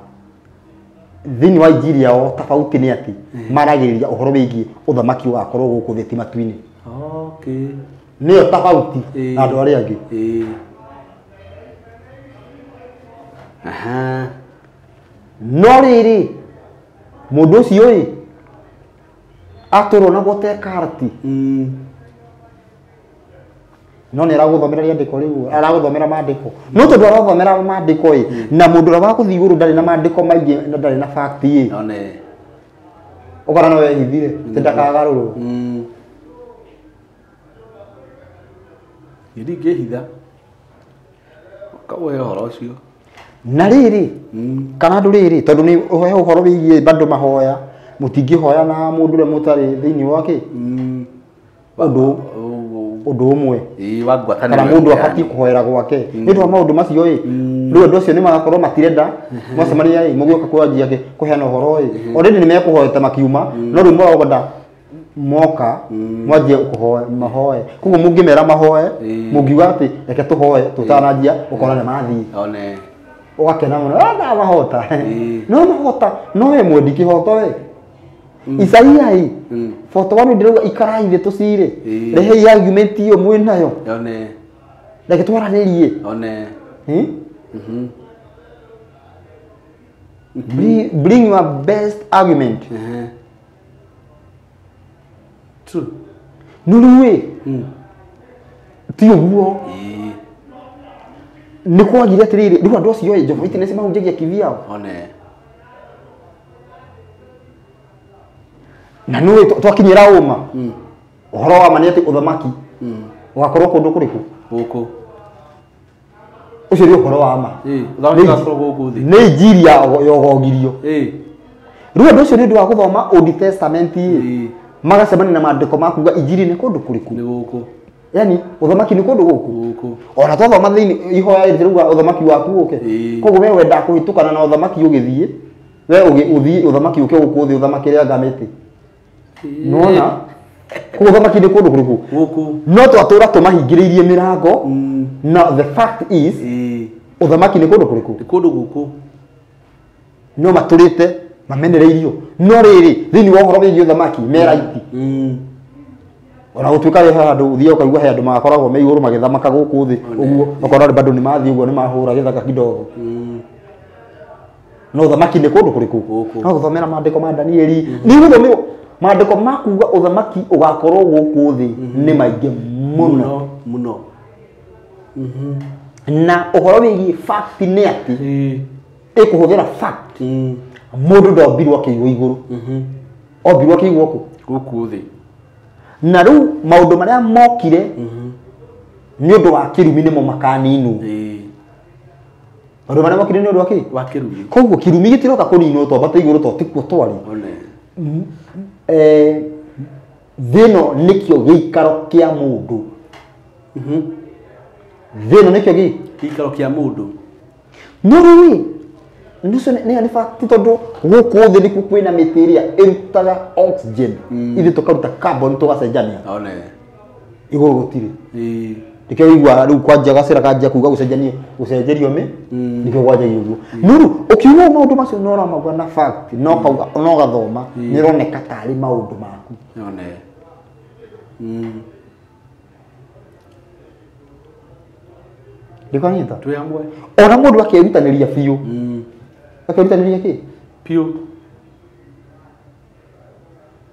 Thĩinĩ wa injiri yao tofauti nĩ atĩ maragĩrĩria ũhoro wĩgiĩ ũthamaki ũgakorwo gũkũ thĩ ti matu-inĩ. Okay. Nĩyo tofauti na andũ arĩa angĩ. Aha. No rĩrĩ mũndũ ũcio ĩ atũrwo na gũte karati. No nĩ aragũthomera rĩandĩko rĩu, aragũthomera maandĩko. No tondũ arathomera maandĩko ĩ, na mũndũ ũrĩa wa gũthiĩ igũrũ ndarĩ na maandĩko maingĩ na ndarĩ na fact ĩ. One. Ũkora no wehithire, atĩ ndakagarũrwo. Niĩ ndingĩhitha. Ũkaũhe ũhoro ũcio. Na rĩrĩ, kana andũ rĩrĩ, tondũ nĩ ũhe ũhoro wĩgiĩ bado mahoya, mũtingĩhoya na mũndũ ũrĩa mũtarĩ thĩinĩ wa kĩ? Ũndũ ũmwe. Kana mũndũ abatiĩ kũhoera gwake. Nĩ ũndũ wa maũndũ macio ĩ, rĩu andũ acio nĩ magakorwo matirenda, mwacemania ĩ, mũgĩũka kwanjia kũheana ũhoro ĩ. Already nĩ mekũhoete makiuma, no rĩu mũrauga moka, mwanjie kũhoya, mahoe. Koguo mũngĩmera mahoe, mũngiuga atĩ reke tũhoe tũtananjia, ũkona nĩ mathiĩ. Ũgakena mũno, ndamahota. No mahota, no we mwendi kĩhoto we. Isaia ĩ, 41 ndĩrauga ikarai thĩ tũcire. Rehei argument ĩyo mwĩ nayo. Reke twaranĩrie. Bring your best argument. True. No rĩu ĩ, ti ũguo. Nĩ kwagire atĩrĩrĩ, rĩu andũ acio ĩ, Jehovah Witness mahunjagia kivyao. Na nĩ twakinyĩra ũma. Ũhoro wa ma nĩ atĩ ũthamaki ũgakorwo kũndũ kũrĩkũ? Gũkũ. Ũcio nĩ ũhoro wa ma. Ũthamaki ũgakorwo gũkũ thĩ. Nĩ injiri yogogirio. Rĩu andũ acio nĩ ũndũ wa gũthoma Old Testament ĩ, magacemania na maandĩko ma kuga injiri nĩ kũndũ kũrĩkũ? Nĩ gũkũ. Yani ũthamaki nĩ kũndũ gũkũ. Gũkũ. Ona twathoma thĩinĩ ihoya rĩrauga ũthamaki waku ũke. Koguo we wendaga kũhĩtũkana na ũthamaki ũgĩthiĩ, we ũthiĩ ũthamaki ũke gũkũ thĩ ũthamakĩre anga mĩtĩ. Nĩwona? Koguo ũthamaki nĩ kũndũ kũrĩkũ? Gũkũ. No twatũra tũmahingĩrĩirie mĩrango. Na the fact is, ũthamaki nĩ kũndũ kũrĩkũ? Nĩ kũndũ gũkũ. No matũrĩte mamenereirio. No rĩrĩ, thĩinĩ wa ũhoro wĩgiĩ ũthamaki, me right. Ona gũtuĩka he handũ ũthiaga ũkaigua he andũ magakoragwo me igũrũ magĩthamaka gũkũ thĩ ũguo, ũkona bado nĩ mathiĩ ũguo nĩ mahũra gĩthaka kidogo. No ũthamaki nĩ kũndũ kũrĩkũ? No gũthomera maandĩko ma Danieli. Nĩ gũthomerwo maandĩko ma kuga ũthamaki ũgakorwo gũkũ thĩ nĩ maingĩ mũno. Mũno. Na ũhoro wĩgiĩ fact nĩ atĩ ĩkũhũthĩra fact. Mũndũ ndombirwo akĩigwo igũrũ. Ombirwo akĩigwo kũ? Gũkũ thĩ. Na rĩu maũndũ marĩa mokire nĩ ũndũ wa kĩrumi nĩmo makaninwo. Maũndũ marĩa mokire nĩ ũndũ wa kĩ? Wa kĩrumi. Koguo kĩrumi gĩtiroka kũninwo twambate igũrũ to tikuo twarĩ. Thĩ ĩno nĩkĩo gĩikaro kĩa mũndũ. Thĩ ĩno nĩkĩo gĩikaro kĩa mũndũ. No rĩu ĩ, nĩ fact tondũ gũkũ thĩ nĩkuo kwĩna mĩtĩ ĩrĩa ĩrutaga oxygen, ithuĩ tũkaruta carbon tũgacenjania. Igũrũ gũtirĩ. Nĩkĩo ũiguaga rĩu kwanjia gacĩra kanjia kuga gũcenjania, gũcenjerio mĩ, nĩkĩo kwanjagia ũguo. No rĩu ũkiuga maũndũ macio no ũramauga na fact, no kauga, no gathoma, nĩ ũroneka tarĩ maũndũ maku. Ndĩkwanyita? Twĩ hamwe. Ona mũndũ akerutanĩria biũ. Akerutanĩria kĩ? Biũ.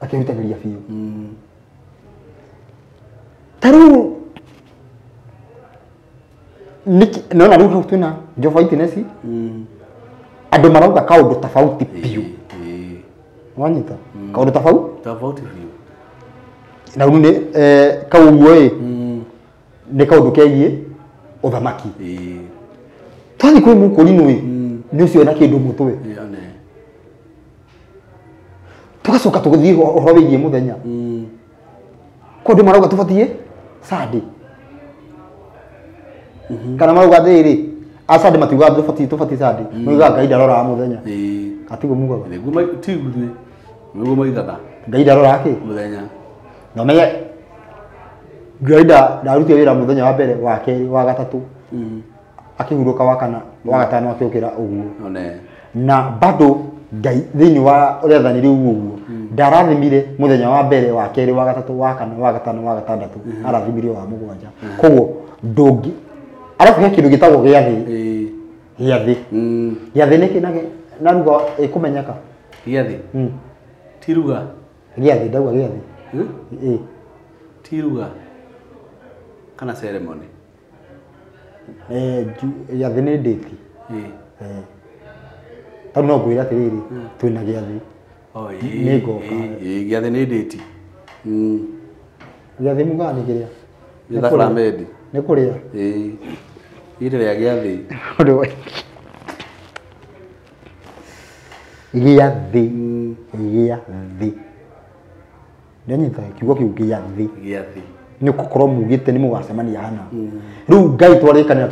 Akerutanĩria biũ. Ta rĩu nĩona rĩu hau twĩna Jehovah Witness, andũ marauga kaũndũ tofauti biũ. Wanyita? Kaũndũ tofauti? Tofauti biũ. Na rĩu nĩ kau ũguo ĩ, nĩ kaũndũ kegiĩ ũthamaki. Twathiĩ kwĩ mũkũrinũ ĩ, nĩ ũcio wĩna kĩndũ mũtwe. Tũgacoka tũgĩthiĩ ũhoro wĩgiĩ mũthenya. Kwa andũ marauga tũbatiĩ Sunday. Kana marauga atĩrĩrĩ, a Sunday matiugaga tũbatiĩ Sunday. Moigaga Ngai ndaroraga mũthenya. Atiguo mugaga? Nĩguo tiguo nĩguo moigaga. Ngai ndaroraga kĩ? Mũthenya. Na ũmenye Ngai ndarutire wĩra mũthenya wa mbere, wa kerĩ, wa gatatũ. Akĩhurũka wa kana, wa gatano akĩũkĩra ũguo. Na bado Ngai thĩinĩ wa rĩathani rĩu ũguo ndarathimire mũthenya wa mbere wa kerĩ wa gatatũ wa kana wa gatano wa gatandatũ arathimire wa mũgwanja koguo ndũngĩ arabu he kĩndũ gĩtagwo gĩathĩ gĩathĩ gĩathĩ nĩkĩ na ruga ĩkũmenyeka gĩathĩ ti ruga gĩathĩ ndauga gĩathĩ ti ruga kana ceremony gĩathĩ nĩ date tondũ no ngwĩre atĩrĩrĩ twĩna gĩathĩ nĩ ngoka gĩathĩ nĩ date gĩathĩ mugaga nĩ kĩrĩa nĩ thakramenti nĩ kũrĩa ihinda rĩa gĩathĩ gĩathĩ gĩathĩ nĩanyita kiugo kĩu gĩathĩ gĩathĩ nĩ gũkorwo mugĩte nĩ mũgacemania hana rĩu Ngai twarĩkanĩra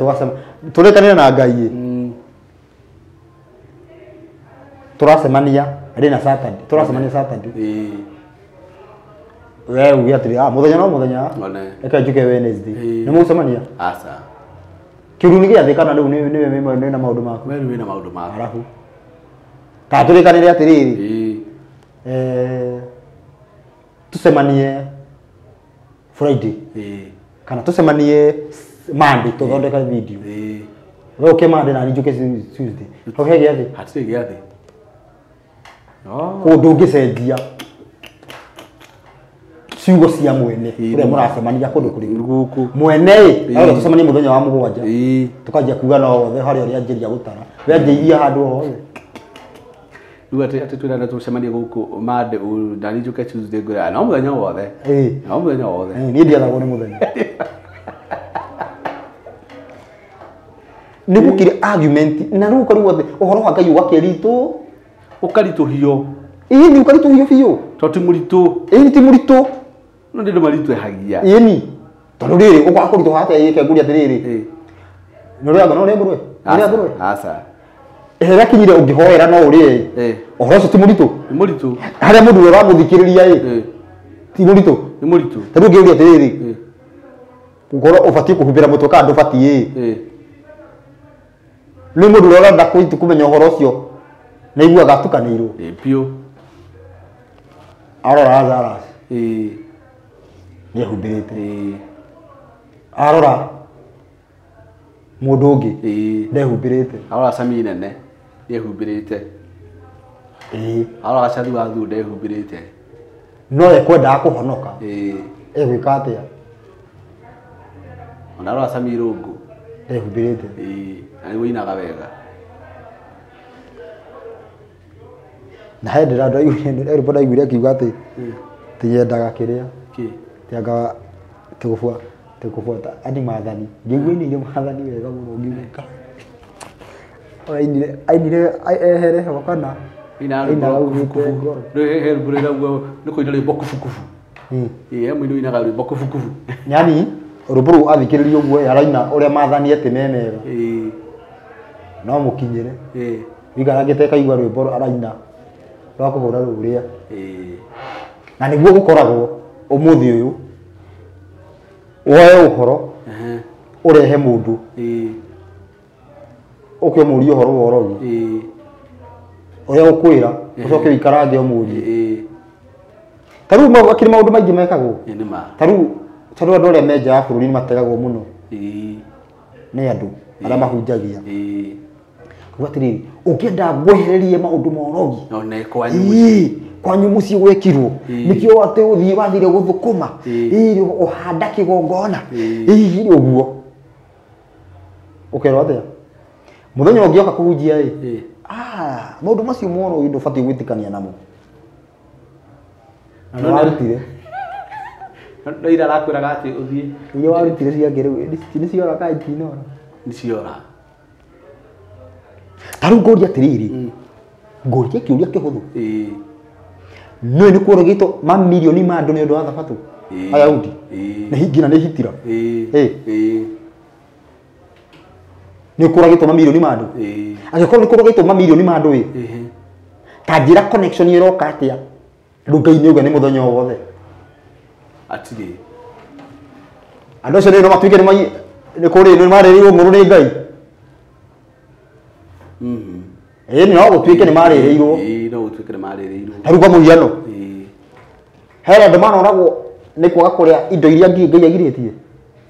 tũrĩkanĩra na Ngai tũracemania rĩ na Saturday tũracemania Saturday we uge atĩrĩ mũthenya no mũthenya reke njuke Wednesday nĩ mũgũcemania aca kĩũru nĩ gĩathĩ kana rĩu nĩwe na maũndũ maku we wĩna maũndũ maku arabu ta tũrĩkanĩre atĩrĩrĩ tũcemanie Friday kana tũcemanie Monday tũthondeke video we ũke Monday na niĩ njuke Tuesday hau he gĩathĩ hatirĩ gĩathĩ kũndũ ndũngĩcenjia ciugo cia mwene ũrĩa mũracemania kũndũ kũrĩkũ mwene ĩ tũcemanie mũthenya wa mũgwanja tũkanjia kuga no wothe harĩa ũrĩa anjĩria gũtara we anjĩirie handũ o hothe rĩu atĩ twĩrane tũcemanie gũkũ Monday na niĩ njuke Tuesday ngwĩra no mũthenya wothe no mũthenya wothe niĩ ndiathagwo nĩ mũthenya nĩ gũkĩrĩ argument na rĩu ũkarigwo atĩ ũhoro wa Ngai ũgakĩritũ ũkaritũhio ĩni ũkaritũhio biũ tondũ ti mũritũ ĩni ti mũritũ no nĩ andũ maritũhagia ĩni tondũ rĩrĩ ũkwaga kũritũha atĩa ĩke ngũria atĩrĩrĩ nĩ ũrĩaga no ũrĩe ngũrwe ũrĩa ngũrwe aca harĩa kinyire ũngĩhoera no ũrĩe ũhoro ũcio ti mũritũ nĩ mũritũ harĩa mũndũ ũrĩa ũramũthikĩrĩria ĩ ti mũritũ nĩ mũritũ ta rĩu ũngĩũria atĩrĩrĩ ũkorwo ũbatiĩ kũhumbĩra mũtwe kana ndũbatiĩ ĩ nĩ mũndũ ũrĩa ũrenda kũmenya ũhoro ũcio nĩ aiguaga atukanĩirwo biũ arora Lazarus nĩ ehumbĩrĩte arora mũndũ ũngĩ ndehumbĩrĩte arora Sami nene nĩ ehumbĩrĩte arora Gacathi wa Thu ndehumbĩrĩte no ekwendaga kũhonoka egwĩka atĩa ona arora Sami Irũngũ ndehumbĩrĩte na nĩ ũinaga wega na he ndĩra ndaiguire akiuga atĩ tinyendaga kĩrĩa tianga tikubuata andi maathani ngĩigua ainĩire maathani wega mũno ngĩigua ainire ainire ehere ho kana ainaga augĩte ngoro he rwĩmbo rũinagwo nĩ kũina rwĩmbo kubukubu he mũini ũinaga rwĩmbo kubukubu yani rwĩmbo rũu athikĩrĩria ũguo araina ũrĩa maathani atĩ me mega no mũkinyĩre wĩikarangĩte kaigua rwĩmbo araina rwa kũhũra rũrĩa na nĩguo gũkoragwo ũmũthĩ ũyũ woe ũhoro ũrehe mũndũ ũke ũmũrie ũhoro wa ũrogi ũrĩa ũkwĩra ũcoke ũikarange ũmũrie ta rĩu akĩrĩ maũndũ maingĩ mekagwo ta rĩu tondũ andũ arĩa me nja ya bũrũri nĩ mategagwo mũno nĩ andũ arĩa mahunjagia kuga atĩrĩrĩ ũngĩenda ngwehererie maũndũ ma ũrogi kwanyu mũciĩ gwekirwo nĩkĩo atĩ ũthiĩ wathire gũthũkũma ũhanda kĩgongona ũguo ũkerwo atĩa mũthenya ũngĩ oka kũhunjia ĩ maũndũ macio mona ũyũ ndũbatiĩ gwĩtĩkania namo na nĩ warutire no ira arakwĩraga atĩ ũthiĩ iria warutire ciangĩ rĩu nĩ ciora kana itinora nĩ ciora ta rĩu ngũria atĩrĩrĩ ngũria kĩũria kĩhũthũ nĩ nĩ kũrogĩtwo mamirioni ma andũ nĩ ũndũ wa thabatũ Ayahudi nĩ nginya nĩ Hitler nĩ kũragĩtwo mamirioni ma andũ angĩkorwo nĩ kũragĩtwo mamirioni ma andũ ĩ ta njĩra connection ĩroka atĩa rĩu Ngai nĩ auga nĩ mũthenya o wothe atirĩ andũ acio no matuĩke nĩ kũrĩ nĩ marĩrĩirwo ng'ũrũ nĩ Ngai Ĩĩ no gũtuĩke nĩ marĩrĩirwo. Ĩĩ no gũtuĩke nĩ marĩrĩirwo. Ta rĩu kwa mũhiano. Ĩĩ. Hena andũ manoragwo nĩ kwaga kũrĩa indo iria Ngai agirĩtie.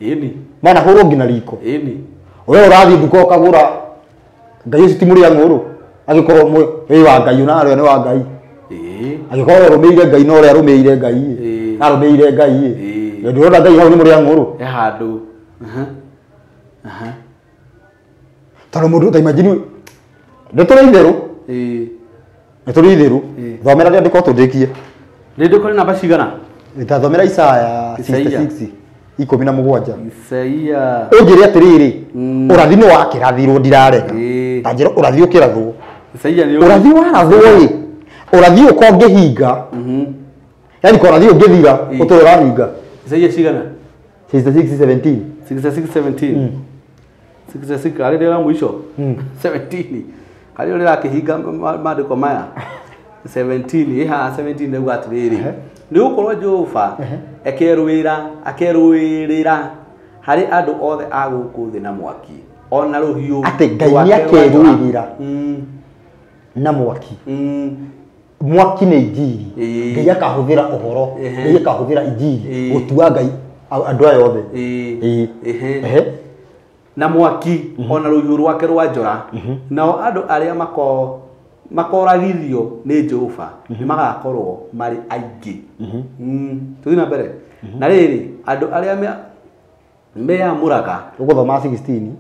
Ĩni. Manahũrwo nginya riko. Ĩni. We ũrathiĩ nduka ũkagũra Ngai ũcio ti mũrĩa ng'ũrũ angĩkorwo wĩ wa Ngai ũnarĩa nĩ wa Ngai. Ĩĩ. Angĩkorwo ũrũmĩrĩire Ngai na ũrĩa arũmĩrĩire Ngai Ĩĩ. arũmĩrĩire Ngai Ĩĩ. ndũrona Ngai hau nĩ mũrĩa ng'ũrũ. He handũ. Aha. Aha. Tondũ mũndũ ta imagine nĩ tũrĩ itherũ. Ĩĩ. Nĩ tũrĩ itherũ. Ĩĩ. Thomera rĩandĩko tũndĩkie. Rĩandĩko rĩ namba cigana? Nĩtathomera Isaya Isaia. 66 17. Isaia. Ũnjĩre atĩrĩrĩ, ũrathi nĩ wakĩrathirwo ndirarega. Ĩĩ. Ta njĩra ũrathi ũkĩrathwo. Isaia nĩ Ũrathi warathwo ĩ, ũrathi ũka ũngĩhinga. Yaani kwa ũrathi ũngĩthira, ũtũre ũrahinga. Isaia cigana? 66 17. 66 17. 66 arĩ rĩra mũico. 17. Harĩ ũrĩa ũrakĩhinga maandĩko maya. 17 ĩ haha 17 nĩguo atĩrĩrĩ. Nĩ gũkorwo Jehova akerũĩrĩra harĩ andũ othe a gũkũ thĩ na mwaki ona rũhiũ Atĩ Ngai rwake nĩ rwa njora. akerũĩrĩra na mwaki. Mwaki nĩ injiri. Ĩĩ. Ngai akahũthĩra ũhoro, Ehe. Ngai akahũthĩra injiri Ĩĩ. gũtua Ngai andũ aya othe. Ĩĩ. Ĩĩ. Ehe. Ehe. Na mwaki ona rũhiũ rwake rwa njora. Nao andũ arĩa makoragithio nĩ Jehova nĩ magakorwo marĩ aingĩ. Tũthiĩ na mbere. Na rĩrĩ andũ arĩa meyamũraga. Ũgũthoma 16.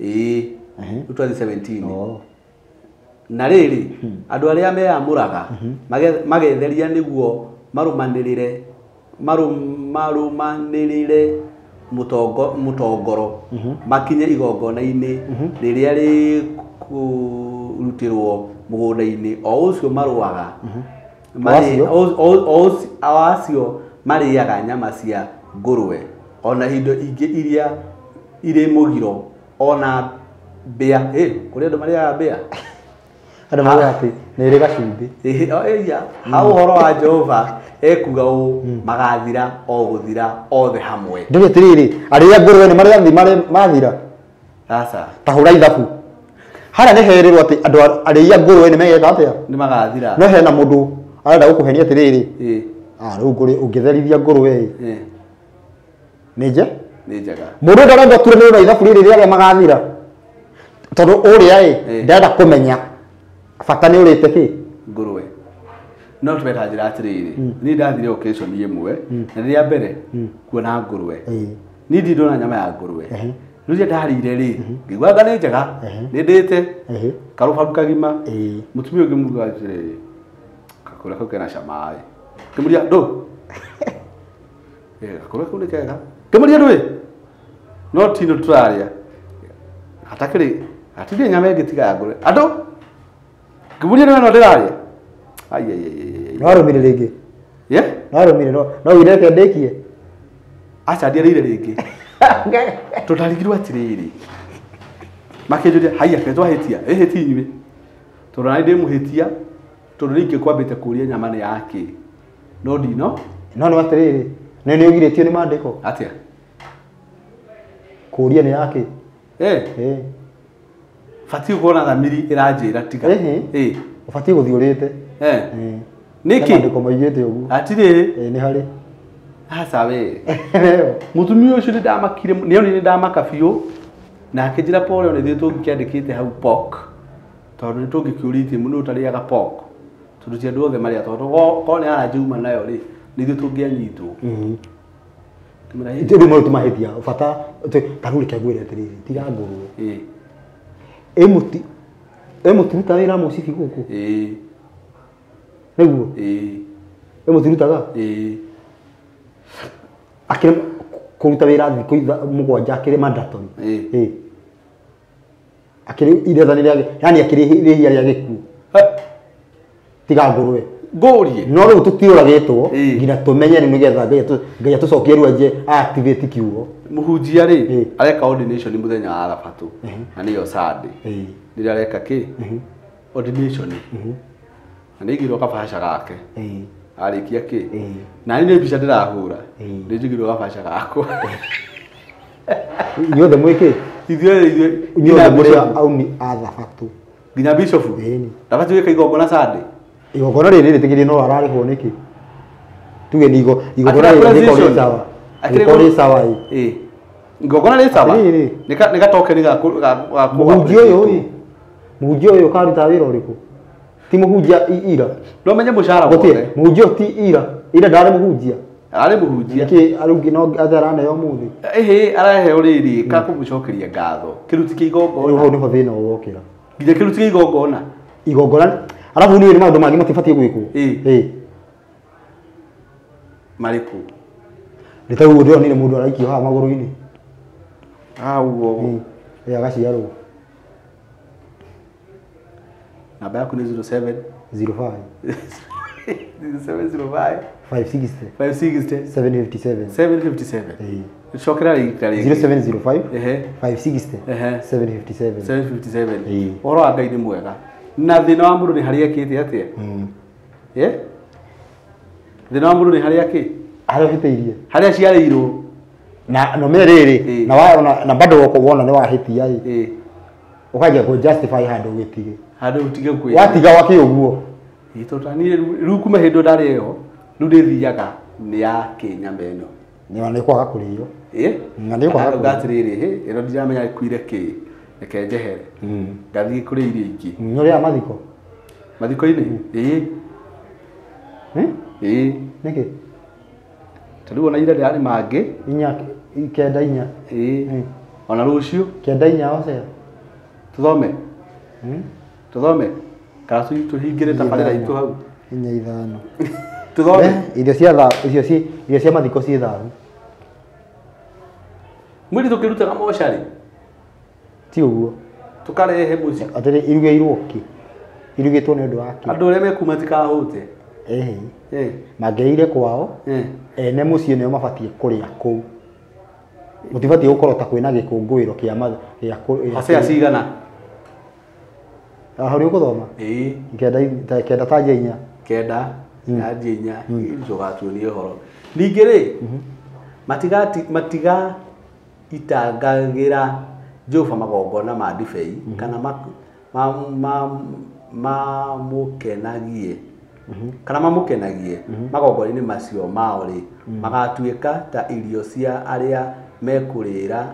Ĩĩ. Rĩu twathiĩ 17. Oh. Na rĩrĩ andũ arĩa meyamũraga magetheria nĩguo marũmanĩrĩre mũtongoro makinye igongona-inĩ rĩrĩa rĩkũrutĩrwo mũgũnda-inĩ o ũcio marũaga o acio marĩaga nyama cia ngũrwe ona indo ingĩ iria irĩ mũgiro ona mbĩa. Kũrĩ andũ marĩaga mbĩa. Andũ maugaga atĩ nĩ ĩrĩ gacumbĩ. Ĩya, ha ũhoro wa Jehova ekuga ũũ magathira o gũthira othe hamwe. Ndũĩ atĩrĩrĩ, arĩa ngũrwe nĩ marĩa mathira? Aca. Ta hũra ithabu. Harĩa nĩ herĩrwo atĩ andũ arĩa ngũrwe nĩ megeka atĩa? Nĩ magathira. No hena mũndũ arenda gũkũhenia atĩrĩrĩ. Ĩĩ. Rĩu ngũrwe ũngĩtherithia ngũrwe ĩ. Ĩĩ. Nĩ nje? Nĩ njega. Mũndũ ndarenda turanĩrwo na ithabu rĩrĩ rĩa arĩa magathira. Tondũ ũrĩa ĩ ndarenda kũmenya bata nĩ ũrĩte kĩ? Ngũrwe. No tũmeta njĩra atĩrĩrĩ, niĩ ndathire occasion ĩmwe na rĩrĩa mbere kuona ngũrwe. Niĩ ndirĩ ndona nyama ya ngũrwe. Rĩu rĩrĩa ndarĩire rĩ, ngĩigua anga nĩ njega, nĩ ndĩte karũbaru kagima. Mũtumia ũngĩ muga atĩrĩrĩ, gakũrwe kau kena cama ĩ. Ngĩmũria ndũ? Gakũrwe kau nĩ kega. Ngĩmũria ndũĩ? No tino tũrarĩa. Hatakĩrĩ, hatirĩ nyama ĩngĩ tiga ya ngũrwe. Andũ? Ngĩmũria nĩ we no ndĩrarĩa. Ai ai ai ai. No arũmire rĩngĩ. Ye? No arũmire no ũireke ndĩkie. Aca ndiarĩire rĩngĩ. Tũtarigirwo atĩrĩrĩ. Makĩnjũria haiya ke twahĩtia. Ĩhĩti inyuĩ. Tondũ nani ndĩmũhĩtia tondũ ningĩ kwambĩte kũria nyama nĩ yake. No ndino. No nĩ atĩrĩrĩ. Nĩ nĩ ũgirĩtio nĩ maandĩko. Atĩa? Kũria nĩ yake. Eh. Batiĩ gũkorwo na thamiri ĩranjĩra tiga. Ĩĩ. Ũbatiĩ gũthiĩ ũrĩte. Nĩkĩ? Maandĩko maigĩte ũguo. Atirĩ. Nĩ harĩ. Aca we. Mũtumia ũcio nĩ ndamakire, nĩ onire ndamaka biũ. Na akĩnjĩra pole nĩ ithuĩ tũngĩkĩandĩkĩte hau pork. Tondũ nĩ tũngĩkĩũrĩtie mũndũ ũtarĩaga pork. Tondũ ti andũ othe marĩaga, tondũ korwo nĩ aranjiuma nayo rĩ, nĩ ithuĩ tũngĩanyitwo. Rĩu mũndũ tũmahĩtia, bata ta rĩu reke ngwĩre atĩrĩrĩ, tiga ngũrwe. Ĩ mũtiruta wĩra mũcibi gũkũ? Ĩĩ. Nĩguo? Ĩĩ. Ĩ mũtirutaga? Ĩĩ. Akĩrĩ kũruta wĩra thikũ mũgwanja akĩrĩ mandatory. Ĩĩ. Akĩrĩ irethani rĩa, yaani akĩrĩ rĩhia rĩa gĩkuũ. Tiga ngũrwe. Ngũrie. No rĩu tũtiũragĩtwo nginya tũmenye nĩ nĩgetha Ngai atũcokie rĩu anjie activate kiugo. Mũhunjia rĩ areka ordination mũthenya wa Thabatũ na nĩyo Sunday. Rĩrĩa areka kĩ? Ordination. Na nĩ aigĩrwo kabaca gake. Arĩkia kĩ? Na niĩ nĩ mbica ndĩrahũra. Nĩ njigĩrwo kabaca gakwa. Inyuothe mwĩkĩ? Ithuĩ Inyuothe mũrĩ auni a Thabatũ. Nginya bishop. Ĩni. Ndabatiĩ gwĩka igongona Sunday. Igongona rĩrĩ rĩtĩkĩrie no ararĩhwo nĩkĩ? Tuge ni igongona Akĩrĩ rĩrĩ rĩkorwo rĩ precision. sawa. Akĩrĩ Rĩkorwo rĩ sawa ĩ. Ĩ. Igongona rĩ sawa. Atĩrĩrĩ. Nĩ gatokeni ga ga Mũhunjia ũyũ ĩ. Mũhunjia ũyũ karuta wĩra ũrĩkũ? Ti mũhunjia ira. No menye mũcara Gũtirĩ. wothe. Mũhunjia ũyũ ti ira. Ira ndarĩ mũhunjia. Ararĩ mũhunjia. Nĩkĩ araugi no atĩ araneo ũmũthĩ? Ĩhĩ araheo rĩrĩ ka kũmũcokeria ngatho. Kĩruti kĩa Rĩu igongona. hau nĩho thĩna wokĩra. Nginya kĩruti kĩa igongona. Igongona arabu nĩ maũndũ mangĩ matibatiĩ gwĩkwo. Ĩ. Ĩ. Marĩkũ? Nĩ ta ũguo ndĩronire mũndũ araikio haha magũrũ-inĩ. Ah ũguo. Ĩ. Ĩ agaciarwo. Namba yaku nĩ 07 05 0705 560 560 757. 757. Ĩ. Cokera rĩngĩ rĩngĩ. 0705 Ehe. 560 Ehe. 757. 757. Ĩ. Ũhoro wa Ngai nĩ mwega. Na thĩna wa mũndũ nĩ harĩa ekĩte atĩa? Ĩ? Thĩna wa mũndũ nĩ harĩa kĩ? Harĩa ũhĩtĩirie. Harĩa aciarĩirwo. Na no me rĩrĩ Ĩ. na wa na bado woko wona nĩ wahĩtia ĩ. Ĩ. Ũkanjia kũ justify handũ ũgĩtige. Handũ ũtige kwĩra. Watiga wakĩ ũguo. Ĩ tondũ niĩ rĩu kuma hĩndĩ ndarĩ ĩyo rĩu ndĩthiaga nĩ ya kĩnyama ĩno. Nĩ kwaga kũrĩo. Ĩ? Na nĩ kwaga Akauga atĩrĩrĩ, hĩ, ĩno ndiramenya ĩkuire kĩ. Reke njehere. Ngathiĩ kũrĩa irio ingĩ. Nĩ ũrĩaga mathiko? Mathiko-inĩ? Ĩ. Ĩ. Nĩkĩ? Ta rĩu ona ira ndĩrarĩ mangĩ. Inya kenda inya. Ĩ. Ona rũciũ. Kenda inya Hosea. Tũthome. Tũthome. Kana tũhingĩre tabarĩra itũ hau. Inya ithano. Tũthome. Irio cia thahu, irio cia mathiko ciĩ thahu. Mwĩrĩ tũkĩrutaga mocarĩ. Ti ũguo. Tũkarehe mũciĩ. Atĩrĩ irugĩirwo kĩ? Irugĩtwo nĩ ũndũ wa kĩ? Andũ arĩa mekuma matikahũte. Ĩhĩ. Ĩ. Mangĩrĩire kwao. Ĩ. Ene mũciĩ nĩo mabatiĩ kũrĩa kũu. Mũtibatiĩ gũkorwo ta kwĩna gĩkũngũĩro kĩa kĩa Hosea cigana? Hau nĩ ũgũthoma? Ĩ. Kenda tanjia inya. Kenda yanjia inya. Tũgatuonie ũhoro. Ningĩ rĩ, matiga itangagĩra Jehova magongona ma ndibei kana mamũkenagie kana mamũkenagie magongona-inĩ macio mao rĩ, magatuĩka ta irio cia arĩa mekũrĩra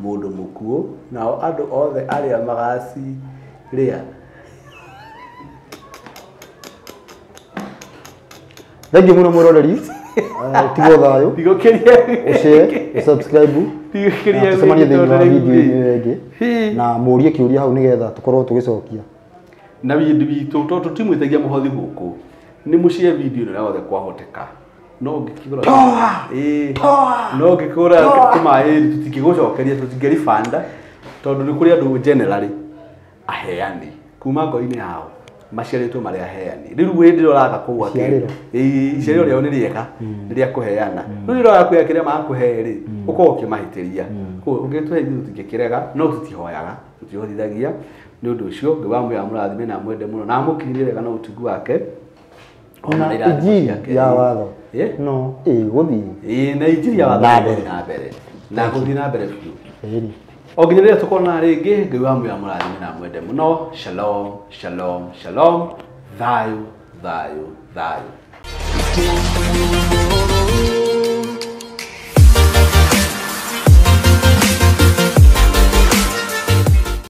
mũndũ mũkuũ, nao andũ othe arĩa magacirĩa. Thengiũ mũno mwĩroreri. Tigwo thayũ. Ndigũkĩria. Ũshare, ũsubscribe. Ndigũkĩria. Tũcemanie thĩinĩ wa video ĩyo ĩngĩ. Na mũrie kĩũria hau nĩgetha tũkorwo tũgĩcokia. Na wendi witũ tondũ tũtimwĩtagia mũhothi gũkũ. Nĩ mũshare video ĩno yothe kwahoteka. No ũngĩkĩgũra. Ĩ. No ũngĩkĩgũra tũmaĩ tũtingĩgũcokeria, tũtingĩribanda tondũ nĩ kũrĩ andũ generally aheani kuma ngoro-inĩ yao maciarĩtwo marĩ aheani. Rĩu hĩndĩ ĩrĩa ũraga kũu atĩ iciarĩro rĩao nĩ rĩega, nĩ rĩa kũheana. Rĩu rĩrĩa ũraga kĩrĩa makũhe rĩ, ũkorwo ũkĩmahĩtĩria. Koguo ũngĩtũhe ithuĩ tũtingĩkĩrega, no tũtihoyaga, tũtihotithagia. Nĩ ũndũ ũcio Ngai wa muoyo amũrathime na amwende mũno na amũkinyĩrie wega na ũtugi wake. Na injiri ya watho no ĩgũthiĩ. Ĩ, na injiri ya watho ĩgũthiĩ na mbere. Na gũthiĩ na mbere biũ. Ĩni. O nginya rĩrĩa tũkona rĩngĩ, Ngai wa muoyo amũrathime na amwende mũno. Shalom, shalom, shalom. Thayũ, thayũ, thayũ.